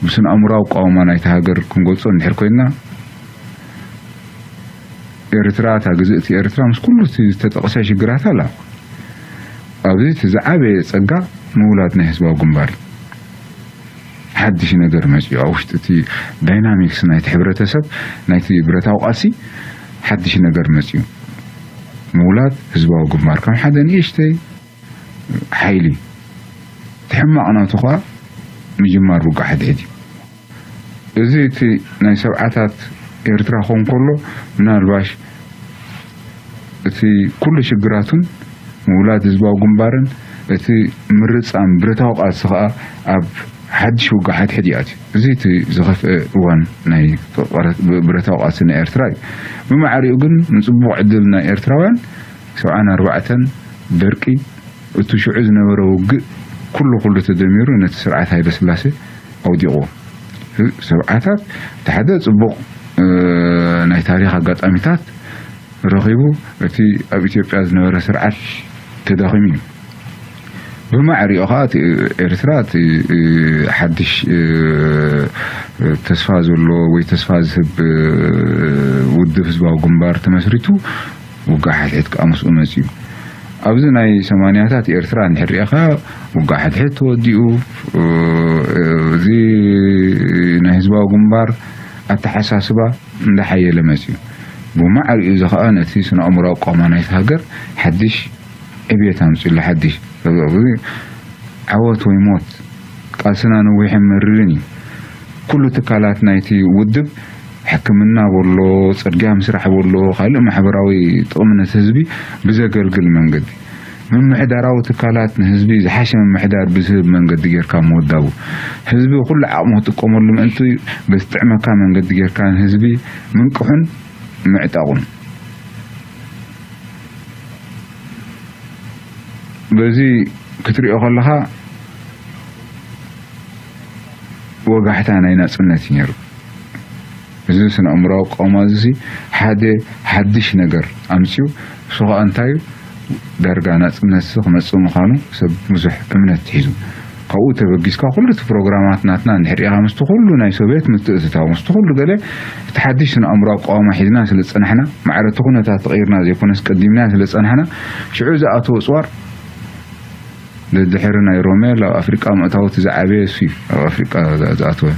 ብስነ ኣእምራዊ ኣቃውማ ናይቲ ሃገር ክንገልጾ እንድሕር ኮይንና፣ ኤርትራ፣ እታ ግዝእቲ ኤርትራ ምስ ኩሉ እቲ ዝተጠቕሰ ሽግራት ኣላ። ኣብዚ እቲ ዝዓበየ ጸጋ ምውላድ ናይ ህዝባዊ ግንባር እዩ። ሓድሽ ነገር መጺኡ ኣብ ውሽጢ እቲ ዳይናሚክስ ናይቲ ሕብረተሰብ፣ ናይቲ ብረታዊ ቃልሲ ሓድሽ ነገር መጺኡ። ምውላድ ህዝባዊ ግንባር ከም ሓደ ንእሽተይ ሓይሊ፣ እቲ ሕማቕ ናቱ ኸኣ ምጅማር ውግእ ሓድሕድ እዩ። እዚ እቲ ናይ ሰብዓታት ኤርትራ ክኸውን ከሎ፣ ምናልባሽ እቲ ኩሉ ሽግራቱን ምውላድ ህዝባዊ ግንባርን እቲ ምርጻም ብረታዊ ቃልሲ ኸኣ ኣብ ሓድሽ ውግእ ሓድሕድ ይኣትዩ። እዚ እቲ ዝኸፍአ እዋን ናይ ብረታዊ ቃልሲ ናይ ኤርትራ እዩ። ብማዕሪኡ ግን ንጽቡቕ ዕድል ናይ ኤርትራውያን ሰብዓን ኣርባዕተን ደርቂ፣ እቲ ሽዑ ዝነበረ ውግእ ኩሉ ኩሉ ተደሚሩ ነቲ ስርዓት ሃይለ ስላሴ ኣውዲቕዎ። ሰብዓታት እቲ ሓደ ጽቡቕ፣ እ፣ ናይ ታሪኽ ኣጋጣሚታት ረኺቡ እቲ ኣብ ኢትዮጵያ ዝነበረ ስርዓት ተዳኺሙ እዩ። ብማዕሪኡ ኸዓ እቲ ኤርትራ እቲ፣ እ፣ ሓድሽ፣ እ፣ ተስፋ ዘሎ ወይ ተስፋ ዝህብ፣ እ፣ ውድብ ህዝባዊ ግንባር ተመስሪቱ ውግእ ሓድሕድ ከኣ ምስኡ መጺኡ። ኣብዚ ናይ ሰማንያታት ኤርትራ እንድሕር ርኢኻ ውግእ ሓድሕድ ተወዲኡ፣ እ፣ እዚ ናይ ህዝባዊ ግንባር ኣተሓሳስባ እንዳሓየለ መጺኡ። ብማዕሪኡ እዚ ኸኣ ነቲ ስነ ኣእምሮኣዊ ቆማ ናይቲ ሃገር ሓድሽ ዕብየት ኣምጺኡሉ። ሓድሽ ዓወት ወይ ሞት፣ ቃልስና ነዊሕን መሪርን እዩ። ኩሉ ትካላት ናይቲ ውድብ፣ ሕክምና በሎ፣ ጽርግያ ምስራሕ በሎ፣ ካልእ ማሕበራዊ ጥቕሚ ነቲ ህዝቢ ብዘገልግል መንገዲ፣ ምምሕዳራዊ ትካላት ንህዝቢ ዝሓሸ ምምሕዳር ብዝህብ መንገዲ ጌርካ ምውዳቡ፣ ህዝቢ ኩሉ ዓቕሙ ክጥቀመሉ ምእንቲ ብዝጥዕመካ መንገዲ ጌርካ ንህዝቢ ምንቅሑን ምዕጣቑን። በዚ ክትሪኦ ከለኻ ወጋሕታ ናይ ናጽነት እዩ ነይሩ። እዚ ስነ ኣእምራዊ ኣቃውማ እዚ ሓደ ሓድሽ ነገር ኣምፅኡ። እሱ ከዓ እንታይ እዩ? ዳርጋ ናፅነት እዚ ክመፅእ ምዃኑ ሰብ ብዙሕ እምነት ሒዙ፣ ካብኡ ተበጊስካ ኩሉ እቲ ፕሮግራማት ናትና እንድሕር ኢኻ ምስቲ ኩሉ ናይ ሶቪየት ምትእትታው ምስቲ ኩሉ ገለ እቲ ሓድሽ ስነ ኣእምራዊ ኣቃውማ ሒዝና ስለ ዝፀናሕና፣ ማዕረ እቲ ኩነታት ተቐይርና ዘይኮነስ ቀዲምና ስለ ዝፀናሕና፣ ሽዑ ዝኣተወ ፅዋር ደድሕሪ ናይ ሮሜል ኣብ ኣፍሪቃ ምእታው እቲ ዝዓበየ እሱ እዩ። ኣብ ኣፍሪቃ ዝኣ- ዝኣተወ።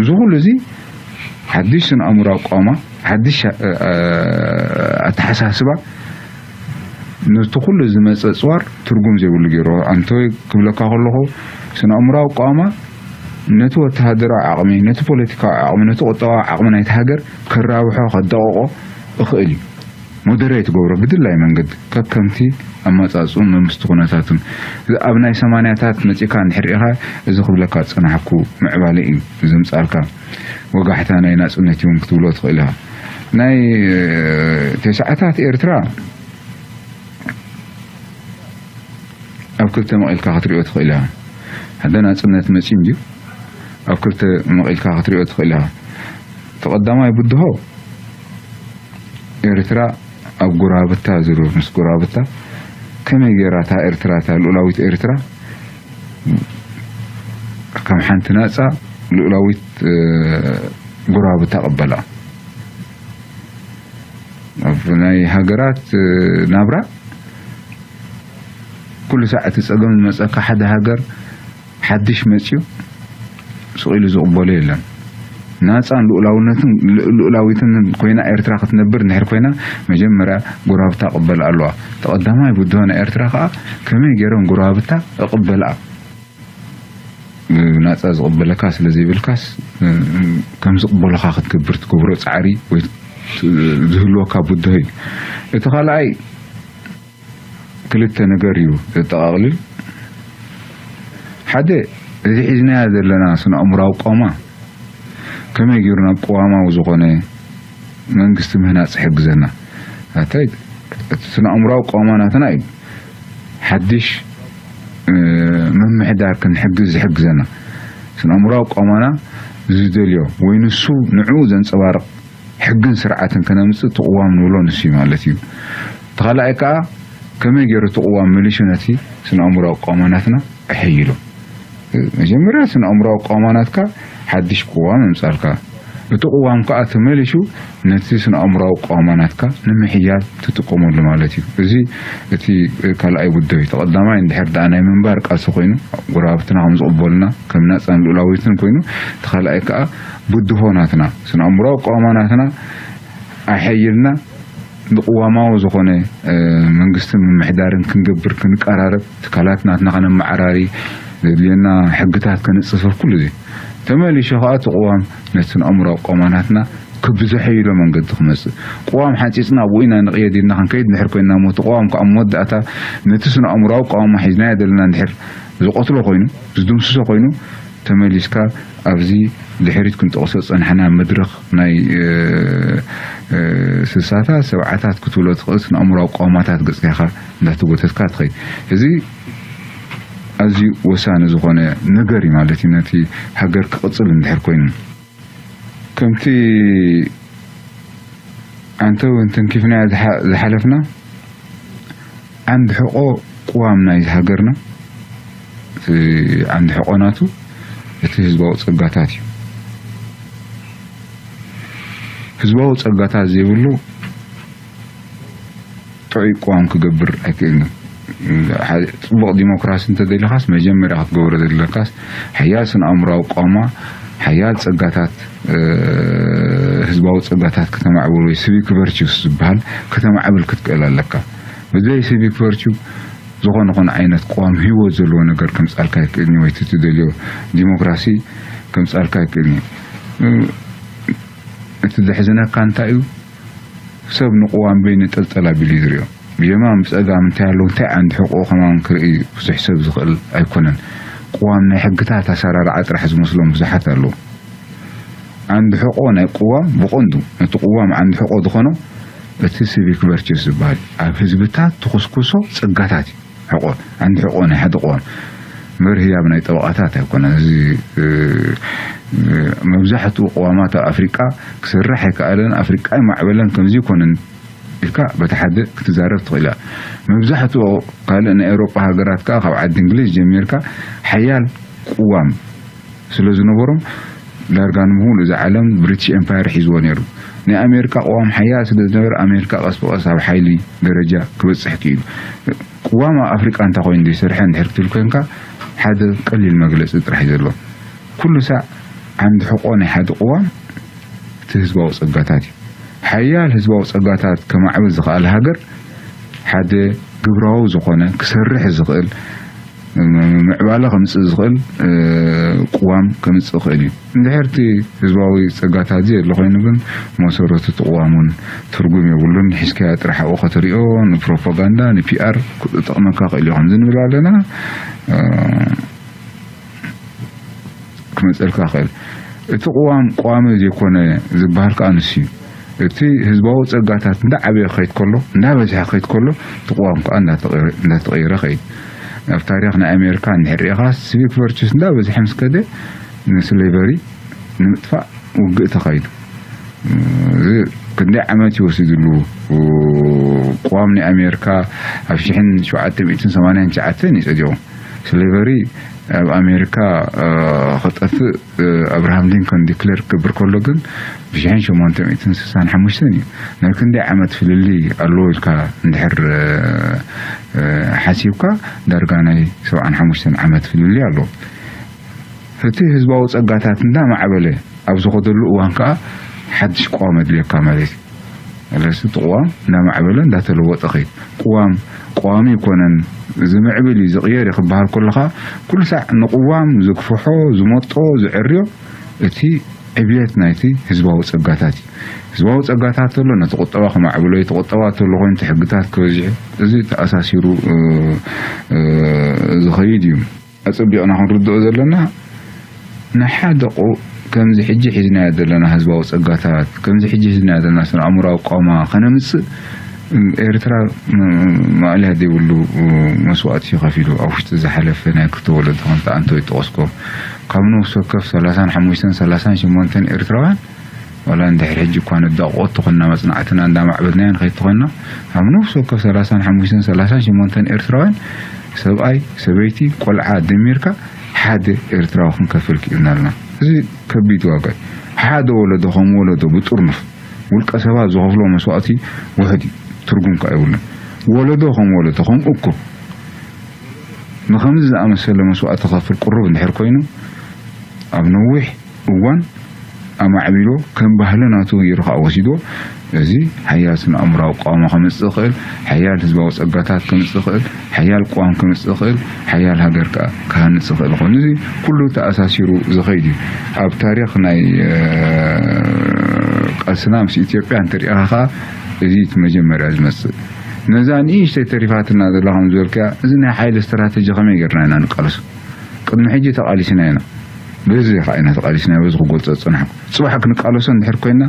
እዚ ኩሉ እዚ ሓድሽ ስነ ኣእምራዊ ኣቃውማ፣ ሓድሽ እ- እ- ኣተሓሳስባ ነቲ ኩሉ ዝመፀ ፅዋር ትርጉም ዘይብሉ ገይሩ። ኣንተ ክብለካ ከለኹ ስነ ኣእምራዊ ኣቃውማ ነቲ ወተሃደራዊ ዓቕሚ፣ ነቲ ፖለቲካዊ ዓቕሚ፣ ነቲ ቁጠባዊ ዓቕሚ ናይቲ ሃገር ከራብሖ ከደቐቆ እኽእል እዩ። ሞደሬት ገብሮ ብድላይ መንገዲ ከከምቲ ኣመጻጽኡን መምስቲ ኩነታቱን። ኣብ ናይ ሰማንያታት መጺእካ እንድሕር ኢኻ እዚ ክብለካ ዝጸናሕኩ ምዕባለ እዩ ዘምጻልካ። ወጋሕታ ናይ ናጽነት እውን ክትብሎ ትኽእል ኢኻ። ናይ ተስዓታት ኤርትራ ኣብ ክልተ መቒልካ ክትሪኦ ትኽእል ኢኻ። ሓደ ናጽነት መጺኡ እንድዩ ኣብ ክልተ መቒልካ ክትሪኦ ትኽእል ኢኻ። እቲ ቀዳማይ ብድሆ ኤርትራ ኣብ ጎራብታ ዝሩ ምስ ጎራብታ ከመይ ገይራ እታ ኤርትራ እታ ልኡላዊት ኤርትራ ከም ሓንቲ ናጻ ልኡላዊት ጎራብታ ቅበላ ኣብ ናይ ሃገራት ናብራ ኩሉ ሳዕ እቲ ጸገም ዝመጸካ ሓደ ሃገር ሓድሽ መጽዩ ስቕ ኢሉ ዝቕበሎ የለን። ናጻን ልኡላውነትን ልኡላዊትን ኮይና ኤርትራ ክትነብር እንድሕር ኮይና መጀመርያ ጎራብታ ቅበል ኣለዋ። ተቐዳማይ ብድሆ ናይ ኤርትራ ከዓ ከመይ ገይሮም ጎራብታ እቕበልኣ? ናጻ ዝቕበለካ ስለ ዘይብልካስ ከም ዝቕበሉኻ ክትገብር ትገብሮ ጻዕሪ ወይ ዝህልወካ ብድሆ እዩ። እቲ ካልኣይ ክልተ ነገር እዩ ዘጠቓቕልል። ሓደ፣ እዚ ሒዝናዮ ዘለና ስነ ኣእምራዊ ቆማ ከመይ ገይሩ ናብ ቅዋማዊ ዝኾነ መንግስቲ ምህናፅ ይሕግዘና? ኣታይ እቲ ስነ ኣእምራዊ ቆማ ናትና እዩ ሓድሽ ምምሕዳር ክንሕግዝ ዝሕግዘና። ስነ ኣእምራዊ ቆማና ዝደልዮ ወይ ንሱ ንዕኡ ዘንፀባርቕ ሕግን ስርዓትን ከነምፅእ እቲ ቅዋም ንብሎ ንሱ እዩ ማለት እዩ። እቲ ካልኣይ ከዓ ከመይ ገይሩ እቲ ቅዋም መሊሱ ነቲ ስነ ኣእምራዊ ቅዋማናትና ኣሐይሎ? መጀመርያ ስነ ኣእምራዊ ቅዋማናትካ ሓድሽ ቅዋም ኣምፃልካ፣ እቲ ቅዋም ከዓ ተመሊሱ ነቲ ስነ ኣእምራዊ ቅዋማናትካ ንምሕያል ትጥቀመሉ ማለት እዩ። እዚ እቲ ካልኣይ ውደብ እዩ። ተቐዳማይ እንድሕር ደኣ ናይ ምንባር ቃልሲ ኮይኑ፣ ጎረባብትና ከም ዝቕበሉና ከም ናፃን ልኡላዊትን ኮይኑ፣ እቲ ካልኣይ ከዓ ብድሆ ናትና ስነ ኣእምራዊ ኣቋውማ ናትና ኣሐይልና ብቅዋማዊ ዝኾነ መንግስትን ምምሕዳርን ክንገብር ክንቀራረብ፣ ትካላት ናትና ከነመዓራሪ፣ ዘድልየና ሕግታት ከነፅፍፍ፣ ኩሉ እዚ ተመሊሹ ከዓ እቲ ቅዋም ነቲ ስነ ኣእምራዊ ኣቋውማ ናትና ክብዘሐይሎ መንገዲ ክመፅእ፣ ቅዋም ሓፂፅና ኣብኡ ኢና ንቕየድ ኢልና ክንከይድ እንድሕር ኮይንና እሞ እቲ ቅዋም ከዓ ኣብ መወዳእታ ነቲ ስነ ኣእምራዊ ኣቋውማ ሒዝናዮ ዘለና እንድሕር ዝቐትሎ ኮይኑ፣ ዝድምስሶ ኮይኑ፣ ተመሊስካ ኣብዚ ድሕሪት ክንጠቕሶ ዝፀናሕና መድረኽ ናይ ስሳታት ሰብዓታት ክትብሎ ትኽእል ስነ ኣእምራዊ ኣቋውማታት ገፅካ ኢኻ እንዳተጎተትካ ትኸይድ። እዚ ኣዝዩ ወሳኒ ዝኾነ ነገር እዩ ማለት እዩ። ነቲ ሃገር ክቕፅል እንድሕር ኮይኑ ከምቲ ኣንተ እውን ተንኪፍናዮ ዝሓለፍና ዓንዲ ሕቆ ቅዋም ናይዚ ሃገርና እቲ ዓንዲ ሕቆ ናቱ እቲ ህዝባዊ ፀጋታት እዩ። ህዝባዊ ፀጋታት ዘይብሉ ጥዑይ ቅዋም ክገብር ኣይክእልን። ጽቡቕ ዲሞክራሲ እንተደሊኻስ መጀመርያ ክትገብሮ ዘለካስ ሓያል ስነ ኣእምራዊ ቋማ፣ ሓያል ጸጋታት፣ ህዝባዊ ጸጋታት ከተማዕብል ወይ ሲቪክ ቨርቹስ ዝበሃል ከተማዕብል ክትክእል ኣለካ። ብዘይ ሲቪክ ቨርቹ ዝኾነ ኾነ ዓይነት ቅዋም ህይወት ዘለዎ ነገር ከምጻልካ ኣይክእልን ወይ እቲ ትደልዮ ዲሞክራሲ ከምጻልካ ኣይክእልን። እቲ ዘሕዝነካ እንታይ እዩ? ሰብ ንቅዋም በይኑ ጠልጠል ኣቢሉ እዩ ዝሪኦ። ብየማን ብጸጋም እንታይ ኣለዉ እንታይ ዓንዲ ሕቆ ከማን ክርኢ ብዙሕ ሰብ ዝኽእል ኣይኮነን። ቅዋም ናይ ሕግታት ኣሰራርዓ ጥራሕ ዝመስሎም ብዙሓት ኣለዉ። ዓንዲ ሕቆ ናይ ቅዋም ብቐንዱ ነቲ ቅዋም ዓንዲ ሕቆ ዝኾኖ እቲ ሲቪክ ቨርቹስ ዝበሃል ኣብ ህዝብታት ትኹስኩሶ ጸጋታት እዩ። ሕቆ ዓንዲ ሕቆ ናይ ሓደ ቅዋም እምበር ህያብ ናይ ጠበቓታት ኣይኮነን። እዚ መብዛሕትኡ ቅዋማት ኣብ ኣፍሪቃ ክሰርሕ ኣይከኣለን፣ ኣፍሪቃ ኣይማዕበለን፣ ከምዚ ኣይኮነን ኢልካ በቲ ሓደ ክትዛረብ ትኽእል ኢኻ። መብዛሕትኡ ካልእ ናይ ኤውሮጳ ሃገራት ከኣ ካብ ዓዲ እንግሊዝ ጀሚርካ ሓያል ቅዋም ስለ ዝነበሮም ዳርጋ ንምሉእ እዚ ዓለም ብሪቲሽ ኤምፓየር ሒዝዎ ነይሩ። ናይ ኣሜሪካ ቅዋም ሓያል ስለ ዝነበረ ኣሜሪካ ቀስ ብቐስ ኣብ ሓይሊ ደረጃ ክበጽሕ ክኢሉ። ቅዋም ኣብ ኣፍሪቃ እንታይ ኮይኑ ዘይሰርሐ እንድሕር ክትብል ኮንካ ሓደ ቀሊል መግለጺ ጥራሕ እዩ ዘሎ። ኩሉ ሳዕ ዓንዲ ሕቆ ናይ ሓደ ቅዋም እቲ ህዝባዊ ጸጋታት እዩ። ሓያል ህዝባዊ ጸጋታት ከማዕብል ዝኽኣል ሃገር ሓደ ግብራዊ ዝኾነ ክሰርሕ ዝኽእል ምዕባለ ከምጽእ ዝኽእል ቅዋም ከምጽእ ይኽእል እዩ። እንድሕር እቲ ህዝባዊ ጸጋታት ዘየሎ ኮይኑ ግን መሰረቱ እቲ ቅዋም እውን ትርጉም የብሉን። ሒዝካያ ጥራሕ ኣብኡ ከተሪኦ ንፕሮፓጋንዳ ንፒኣር ክጠቕመካ ክእል እዩ ከምዚ ንብል ኣለና ክመፀልካ ይኽእል። እቲ ቅዋም ቀዋሚ ዘይኮነ ዝበሃል ከዓ ንሱ እዩ። እቲ ህዝባዊ ፀጋታት እንዳዓበየ ክኸይድ ከሎ እንዳበዝሐ ክኸይድ ከሎ እቲ ቅዋም ከዓ እንዳተቐየረ እንዳተቐየረ ይኸይድ። ኣብ ታሪኽ ናይ ኣሜሪካ እንድሕር ሪኢኻ ሲቪክ ቨርቹስ እንዳበዝሐ ምስ ከደ ንስሌቨሪ ንምጥፋእ ውግእ ተኻይዱ። እዚ ክንደይ ዓመት እዩ ወሲድሉ። ቅዋም ናይ ኣሜሪካ ኣብ ሽሕን ሸውዓተ ሚእትን ሰማንያን ትሽዓተን እዩ ፀዲቑ። ስሌቨሪ ኣብ ኣሜሪካ ክጠፍእ ኣብርሃም ሊንኮን ዲክሌር ክገብር ከሎ ግን ብሽሕን ሸሞንተ ሚእትን ስሳን ሓሙሽተን እዩ። ናይ ክንደይ ዓመት ፍልልይ ኣለዎ ኢልካ እንድሕር ሓሲብካ ዳርጋ ናይ ሰብዓን ሓሙሽተን ዓመት ፍልልይ ኣለዎ። እቲ ህዝባዊ ጸጋታት እንዳማዕበለ ኣብ ዝኸደሉ እዋን ከኣ ሓድሽ ቅዋም ኣድልየካ ማለት እዩ። ስለዚ እቲ ቅዋም እንዳማዕበለ እንዳተለወጠ ኸይድ። ቅዋም ቀዋሚ ይኮነን፣ ዝምዕብል እዩ፣ ዝቕየር እዩ ክበሃል ከሎ ኸኣ ኩሉ ሳዕ ንቅዋም ዝግፍሖ፣ ዝመጦ፣ ዝዕርዮ እቲ ዕብየት ናይቲ ህዝባዊ ጸጋታት እዩ። ህዝባዊ ጸጋታት ተሎ ነቲ ቁጠባ ከማዕብሎ እዩ፣ እቲ ቁጠባ ተሎ ኮይኑ እቲ ሕግታት ክበዝሑ፣ እዚ ተኣሳሲሩ ዝኸይድ እዩ። ኣጸቢቕና ክንርድኦ ዘለና ንሓደ ከምዚ ሕጂ ሒዝናዮ ዘለና ህዝባዊ ጸጋታት ከምዚ ሕጂ ሒዝናዮ ዘለና ስነ ኣእምራዊ ቆማ ከነምጽእ ኤርትራ ማእለያ ዘይብሉ መስዋእቲ ከፊሉ ኣብ ውሽጢ ዝሓለፈ ናይ ክልተ ወለዶ ከምቲ ኣንተ ይጠቐስኮ ካብ ነፍሲ ወከፍ ሰላሳን ሓሙሽተን ሰላሳን ሸሞንተን ኤርትራውያን ዋላ እንድሕር ሕጂ እኳ ነዳቕቆ ተኾንና መጽናዕትና እንዳማዕበልናዮ ንኸይድ ተኾንና ካብ ነፍሲ ወከፍ ሰላሳን ሓሙሽተን ሰላሳን ሸሞንተን ኤርትራውያን ሰብኣይ ሰበይቲ ቆልዓ ደሚርካ ሓደ ኤርትራዊ ክንከፍል ክኢልና ኣለና። እዚ ከቢድ ዋጋ እዩ። ሓደ ወለዶ ከም ወለዶ ብጥርኑፍ ውልቀ ሰባት ዝኸፍሎ መስዋእቲ ውሕድ እዩ። ትርጉም ከኣ የብሉን። ወለዶ ከም ወለዶ ከም እኩብ ንኸምዚ ዝኣመሰለ መስዋእቲ ክኸፍል ቅሩብ እንድሕር ኮይኑ ኣብ ነዊሕ እዋን ኣማዕቢሎ ከም ባህሊ ናቱ ገይሩ ከዓ ወሲድዎ። እዚ ሓያል ስነ ኣእምራዊ ቃውማ ከምፅእ ይኽእል፣ ሓያል ህዝባዊ ፀጋታት ከምፅእ ይኽእል፣ ሓያል ቅዋም ከምፅእ ይኽእል፣ ሓያል ሃገር ከዓ ክሃንፅ ይኽእል ኮይኑ እዚ ኩሉ ተኣሳሲሩ ዝኸይድ እዩ። ኣብ ታሪክ ናይ ቃልስና ምስ ኢትዮጵያ እንተሪኢኻ ከዓ እዚ እቲ መጀመርያ ዝመፅእ ነዛ ንእሽተይ ተሪፋትና ዘላ ከም ዝበልክያ እዚ ናይ ሓይሊ ስትራተጂ ከመይ ጌርና ኢና ንቃለሶ? ቅድሚ ሕጂ ተቓሊስና ኢና። በዚ ኸዓ ኢና ተቓሊስና፣ በዚ ክገልጾ ዝጸናሕኩ። ጽባሕ ክንቃለሶ እንድሕር ኮይና፣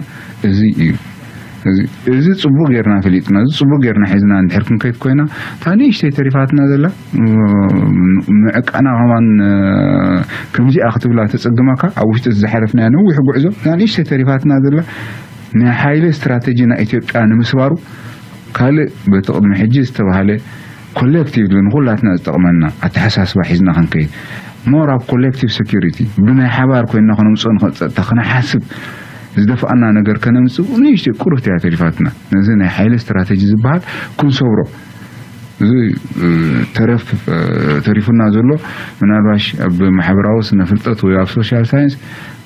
እዚ እዩ። እዚ፣ እዚ ጽቡቕ ጌርና ፈሊጥና፣ እዚ ጽቡቕ ጌርና ሒዝና እንድሕር ክንከይድ ኮይና፣ እታ ንእሽተይ ተሪፋትና ዘላ፣ ም-፣ ምዕቃና ከማን፣ እ፣ ከምዚኣ ክትብላ ተጸግመካ፣ ኣብ ውሽጢ ዝሓለፍናዮ ነዊሕ ጉዕዞ፣ እታ ንእሽተይ ተሪፋትና ዘላ፣ ንሓይሊ ስትራተጂ ናይ ኢትዮጵያ ንምስባሩ፣ ካልእ በቲ ቅድሚ ሕጂ ዝተባህለ ኮሌክቲቭሊ ንኹላትና ዝጠቕመና ኣተሓሳስባ ሒዝና ክንከይድ፣ ሞር ኣብ ኮሌክቲቭ ሴኩሪቲ ብናይ ሓባር ኮይንና ከነምፅኦ ንኽእል ፀጥታ ክንሓስብ ዝደፍኣና ነገር ከነምፅእ ንእሽተይ ቁርብቲ እያ ተሪፋትና። ነዚ ናይ ሓይሊ ስትራተጂ ዝበሃል ክንሰብሮ፣ እዚ፣ እ፣ ተረፍ፣ እ፣ ተሪፉና ዘሎ ምናልባሽ ኣብ ማሕበራዊ ስነ ፍልጠት ወይ ኣብ ሶሻል ሳይንስ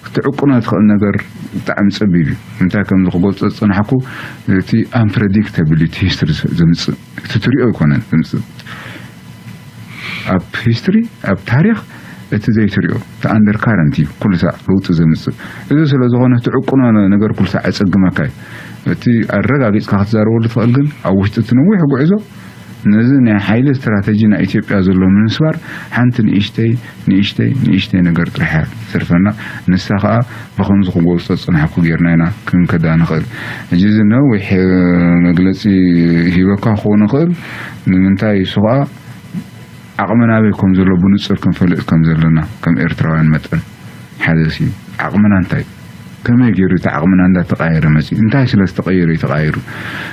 ክትዕቅኖ ትኽእል ነገር ብጣዕሚ ጸቢብ እዩ። እንታይ ከም ክገልጾ ዝጸናሕኩ፣ እቲ ኣምፕረዲክተብሊቲ ሂስትሪ ዘምጽእ፣ እቲ ትሪኦ ኣይኮነን ዘምጽእ። ኣብ ሂስትሪ፣ ኣብ ታሪኽ እቲ ዘይትሪኦ፣ እቲ ኣንደር ካረንት እዩ ኩሉ ሳዕ ለውጢ ዘምጽእ። እዚ ስለ ዝኾነ እቲ ዕቅኖ ነ-፣ ነገር ኩሉ ሳዕ የጸግመካ እዩ። እቲ ኣረጋጊጽካ ክትዛረበሉ ትኽእል ግን ኣብ ውሽጢ እቲ ነዊሕ ጉዕዞ ነዚ ናይ ሓይሊ ስትራተጂ ናይ ኢትዮጵያ ዘሎ ንምስባር ሓንቲ ንእሽተይ፣ ንእሽተይ፣ ንእሽተይ ነገር ጥራሕ እያ ትተርፈና። ንሳ ኸኣ ብኸምዚ ክገልጾ ዝጸናሕኩ ጌርና ኢና ክንከዳ ንኽእል። ሕጂ እዚ ነዊሕ፣ እ፣ መግለጺ ሂበካ ክኸውን ይኽእል። ንምንታይ እሱ ኸኣ ዓቕምና ኣበይ ከም ዘሎ ብንጹር ክንፈልጥ ከም ዘለና ከም ኤርትራውያን መጠን፣ ሓደ ሲ ዓቕምና እንታይ፣ ከመይ ገይሩ እቲ ዓቕምና እንዳተቓየረ መጺኡ፣ እንታይ ስለ ዝተቐየረ እዩ ተቓይሩ፣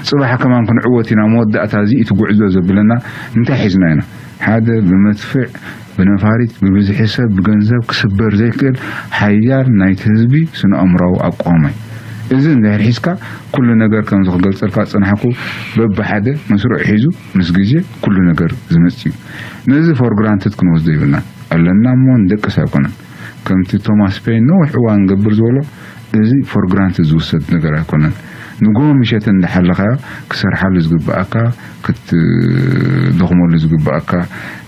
ጽባሕ ከማን ክንዕወት ኢና፣ መወዳእታ እዚ እቲ ጉዕዞ ዘብለና እንታይ ሒዝና ኢና? ሓደ ብመድፍዕ፣ ብነፋሪት፣ ብብዝሒ ሰብ፣ ብገንዘብ ክስበር ዘይክእል ሓያል ናይቲ ህዝቢ ስነ-ኣእምራዊ ኣቋውማ እዩ። እዚ እንድሕር ሒዝካ፣ ኩሉ ነገር ከምዚ ክገልጸልካ ዝጸናሕኩ፣ በብሓደ መስርዑ ሒዙ ምስ ግዜ ኩሉ ነገር ዝመጽእ እዩ። ነዚ for granted ክንወስዶ ይብልና ኣለና እሞ ንደቅስ ኣይኮነን። ከምቲ ቶማስ ፔን ነዊሕ እዋን ንገብር ዝበሎ፣ እዚ for granted ዝውሰድ ነገር ኣይኮነን። ንግሆ ምሸት እንዳሓለኻዮ ክሰርሓሉ ዝግብኣካ፣ ክትደኽመሉ ዝግብኣካ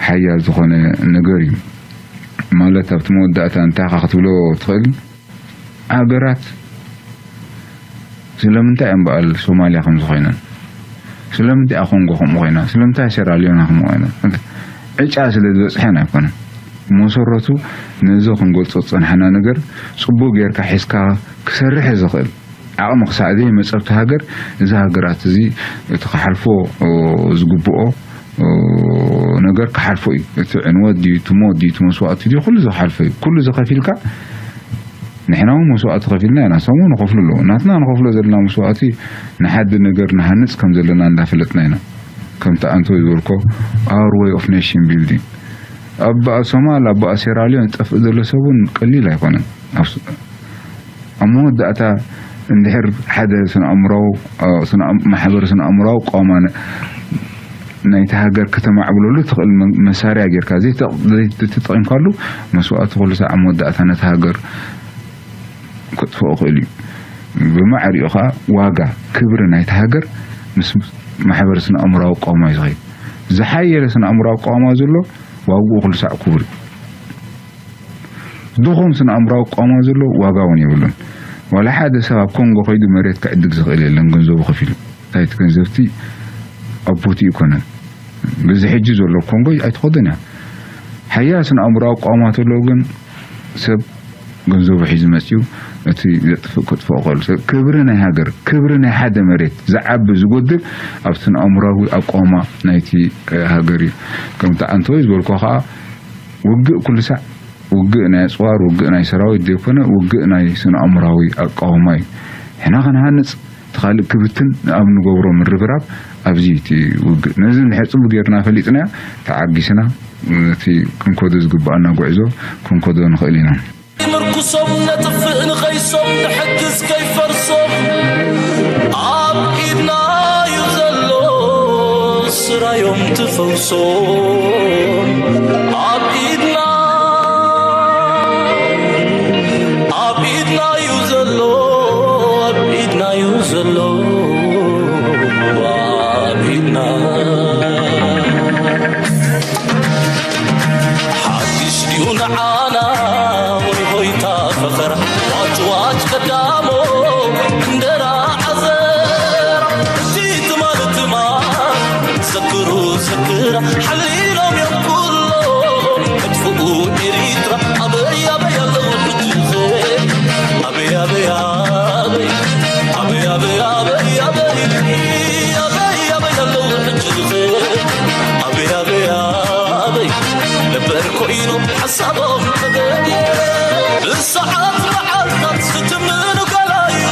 ሓያል ዝኾነ ነገር እዩ። ማለት ኣብቲ መወዳእታ እንታይ ኢኻ ክትብሎ ትኽእል? ሃገራት ስለምንታይ እየን በኣል ሶማልያ ከምዚ ኮይነን? ስለምንታይ እያ ኮንጎ ከምኡ ኮይና? ስለምንታይ ሴራሊዮን ከምኡ ኮይና? ዕጫ ስለ ዝበጽሐን ኣይኮነን። መሰረቱ ነዚ ክንገልጾ ዝጸናሕና ነገር ጽቡቅ ጌርካ ሒዝካ ክሰርሕ ዝኽእል ዓቕሚ ክሳዕ ዘይመጸ ኣብቲ ሃገር፣ እዚ ሃገራት እዚ እቲ ክሓልፎ፣ ኦ፣ ዝግብኦ፣ ኦ፣ ነገር ክሓልፎ እዩ። እቲ ዕንወት ድዩ፣ እቲ ሞት ድዩ፣ እቲ መስዋእቲ ድዩ፣ ኩሉ እዚ ክሓልፎ እዩ። ኩሉ እዚ ከፊልካ፣ ንሕና እውን መስዋእቲ ከፊልና ኢና። እሶም እውን ይኸፍሉ ኣለዉ። ናትና ንኸፍሎ ዘለና መስዋእቲ ንሓዲ ነገር ንሃንጽ ከም ዘለና እንዳፈለጥና ኢና። ከምቲ ኣንቶይ ዝበልኮ፣ our way of nation building። ኣብ በኣ ሶማል፣ ኣብ በኣ ሴራሊዮን ዝጠፍእ ዘሎ ሰብ እውን ቀሊል ኣይኮነን። ኣብ ስ-፣ ኣብ መወዳእታ እንድሕር ሓደ ስነ-ኣእምራዊ፣ እ፣ ስነ-፣ ማሕበር ስነ-ኣእምራዊ ኣቋውማ ነ-፣ ናይቲ ሃገር ከተማዕብለሉ ትኽእል መ-፣ መሳርያ ጌርካ ዘይተ-፣ ዘይተጠቒምካሉ፣ መስዋእቲ ኩሉ ሳዕ ኣብ መወዳእታ ነቲ ሃገር ከጥፍኦ ይኽእል እዩ። ብማዕሪኡ ኸኣ ዋጋ፣ ክብሪ ናይቲ ሃገር ምስ ማሕበር ስነ-ኣእምራዊ ኣቋውማ እዩ ዝኸይድ። ዝሓየለ ስነ-ኣእምራዊ ኣቋውማ ዘሎ ዋግኡ ኩሉ ሳዕ ክቡር እዩ። ድኹም ስነ-ኣእምራዊ ኣቋውማ ዘሎ ዋጋ እውን የብሉን። ዋላ ሓደ ሰብ ኣብ ኮንጎ ከይዱ መሬት ክዕድግ ዝኽእል የለን፣ ገንዘቡ ከፊሉ። እንታይ እቲ ገንዘብቲ ኣብ ቦትኡ ኣይኮነን። በዚ ሕጂ ዘሎ ኮንጎ ኣይትኸዶን እያ። ሓያል ስነ-ኣእምራዊ ኣቋውማ ተሎ ግን ሰብ ገንዘቡ ሒዙ መጺኡ እቲ ዘጥፍእ ከጥፍኦ ክኽእል። ሰብ ክብሪ ናይ ሃገር፣ ክብሪ ናይ ሓደ መሬት ዝዓቢ ዝጎድል ኣብ ስነ-ኣእምራዊ ኣቋውማ ናይቲ፣ እ፣ ሃገር እዩ። ከምቲ ኣንቶይ ዝበልኮ ኸኣ ውግእ ኩሉ ሳዕ ውግእ ናይ ኣጽዋር፣ ውግእ ናይ ሰራዊት ዘይኮነ፣ ውግእ ናይ ስነ-ኣእምራዊ ኣቃውማ እዩ። ሕና ክንሃንጽ፣ እቲ ካልእ ክብትን ኣብ ንገብሮ ምርብራብ ኣብዚ እቲ ውግእ። ነዚ እንድሕር ጽቡቕ ጌርና ፈሊጥናዮ፣ ተዓጊስና፣ እቲ ክንከዶ ዝግብኣና ጉዕዞ ክንከዶ ንኽእል ኢና። ምርኩሶም ነጥፍእ ንኸይሶም ንሕግዝ ከይፈርሶም ኣብ ኢድና እዩ ዘሎ ስራዮም ትፈውሶ ኣብ ኢድና ኣብ ኢድና እዩ ዘሎ ኣብ ኢድና እዩ ዘሎ ኣብ ኢድና ሓድሽ ድዩ ንዓና ወይ ሆይታ ፈኸራ ዋጭ ዋጭ ቀዳሞ እንደራ ዓዘራ እቲ ትማል ትማል ዘክሩ ዘክራ ሓሊሎም እዮም ኩሎም መጥፍኡ ኤሪትራ ኣበይ ኣበይ ኣለዉ ሕጂ ኸ ኣበይ ኣበይ ኣበይ ኣበይ ኣበይ ኣበይ ኣበይ ኣበይ ኣበይ ኣለዉ ሕጂ ኸ ኣበይ ኣበይ ኣበይ ነበር ኮይኑ ሓሳቦም ተገድየ ብሰዓት መዓልታት ዝትምኑ ገላዩ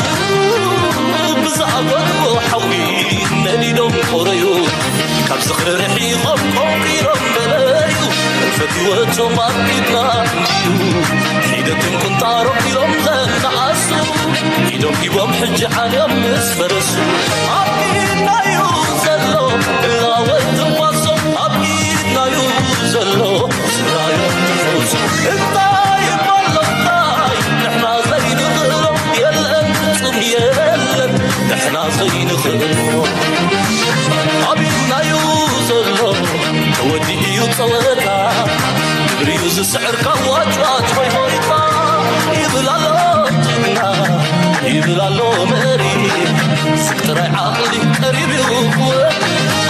ብዝኣበድዎ ሓዊ ነዲዶም ቆረዩ ካብ ዝኽሪ ርሒቖም ቆንቂሮም በለዩ እንፈትወቶም ኣብ ኢድና እንድዩ ሒደትን ቁንጣሮም ኢሎም ዘነኣሱ ኢዶም ሂቦም ሕጂ ዓልዮም ምስ ፈረሱ ኣብ ኢድናዩ ዘሎ እላወት ትንፋሶም ኣብ ኢድናዩ ዘሎ ስራዮም ትፈውሱ እንታይ እሞ ኣሎ እንታይ ንሕና ዘይንኽእሎ የለን ፍጹም የለን ንሕና ዘይንኽእሎ ኣብ ኢድናዩ ዘሎ ተወዲኡ እዩ ጸወታ ግብሪዩ ዝስዕር ካብ ዋጭዋጭ ሆይ ሆይታ ይብል ኣሎ ጅግና ይብል ኣሎ መሪ ስም ጥራይ ዓቕሊ ቀሪብ እዩ ክወድ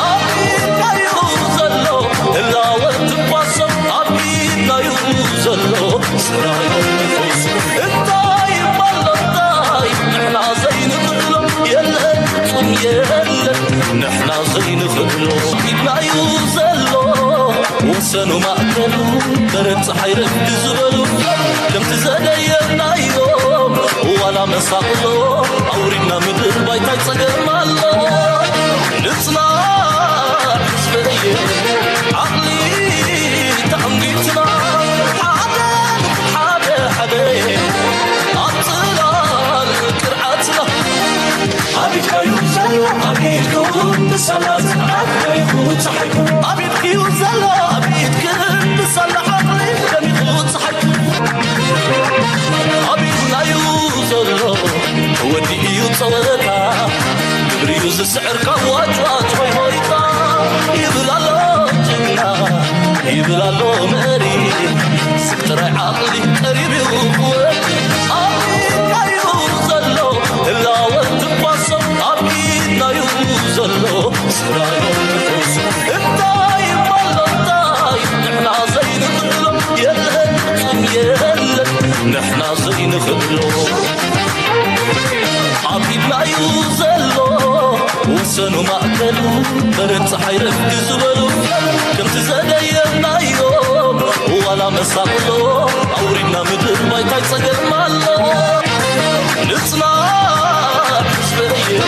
ኣብ ኢድናዩ ዘሎ ህላወ ትንፋሶም ኣብ ኢድናዩ ዘሎ ስራዩ እንታይ እሞ ኣሎ እንታይ ንሕና ዘይንኽእሎ የለን ፍጹም የለን ንሕና ዘይንኽእሎ ኢድናዩ ዘሎ ወስ ሰኑ ማእከሉ በረት ፀሓይ ረፍዲ ዝበሉ ከምቲ ዘደየናዮ ዋላ መሳቕሎ ኣውሪድና ምድር ባይታይ ጸገም ኣሎ። ንጽናዕ ህዝበየ ዓቕሊ ተዓንጊትና ሓደ ሓደ ሓደ ኣብ ጽላል ቅርዓትና ኣቢትካዩ ዘሎ ኣቢትኩም ብሰላት ኣቢትኩም ፀሓይኩም ኣቢትክዩ ዘሎ ኣቢትክን ብሳላ ዓቕሊ ደሚቑ ፀሓይኩም ኣቢትናዩ ዘሎ ወዲ እዩ ፀወታ ግብሪ እዩ ዝስዕር ካብ ዋጭዋጭ ሆይ ሆይታ ይብል ኣሎ ጅግና ይብል ኣሎ መሪ ስብ ጥራይ ዓቕሊ ቀሪብ እዩ ክወድ ኣቢትናዩ ዘሎ ህላወ ትንፋሶ ኣቢትናዩ ዘሎ ስራሮ ትንፋሶ እንታይ ይባሎ እንታይ ንሕና ዘይንኽእሎ የለን ፍጹም የለን ንሕና ዘይንኽእሎ ኣብ ኢድናዩ ዘሎ ወሰኑ ማእከሉ በረድ ፀሓይ ረፍዲ ዝበሉ ከምቲ ዘደየናዮ ዋላ መሳቕሎ ኣውሪድና ምድር ባይታይ ፀገም ኣሎ ንፅናዕ ዝበየ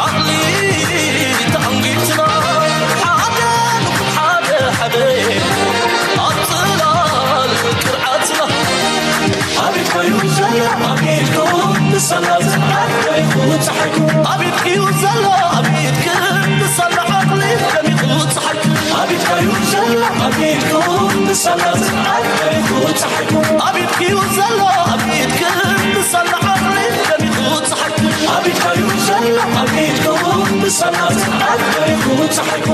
ዓቕሊ ተዓንጊትና ሓደ ንኹን ሓደ ሓደ ኣብ ፅላል ቅርዓትና ኣቤት ኮይኑ ዘሎ ኣቤት ኮይኑ ንሰላ ዝዓት ኮይኑ ፀሓይኩ ኣቤት ክዩ ዘሎ ኣቤት ክን ንሰላ ዓቕሊ ደሚቑ ፀሓይኩ ኣቤት ኮይኑ ዘሎ ኣቤት ኮይኑ ንሰላ ዝዓት ኮይኑ ፀሓይኩ ኣቤት ክዩ ዘሎ ኣቤት ክን ንሰላ ዓቕሊ ደሚቑ ፀሓይኩ ኣቤት ኮይኑ ዘሎ ኣቤት ኮይኑ ንሰላ ዝዓት ኮይኑ ፀሓይኩ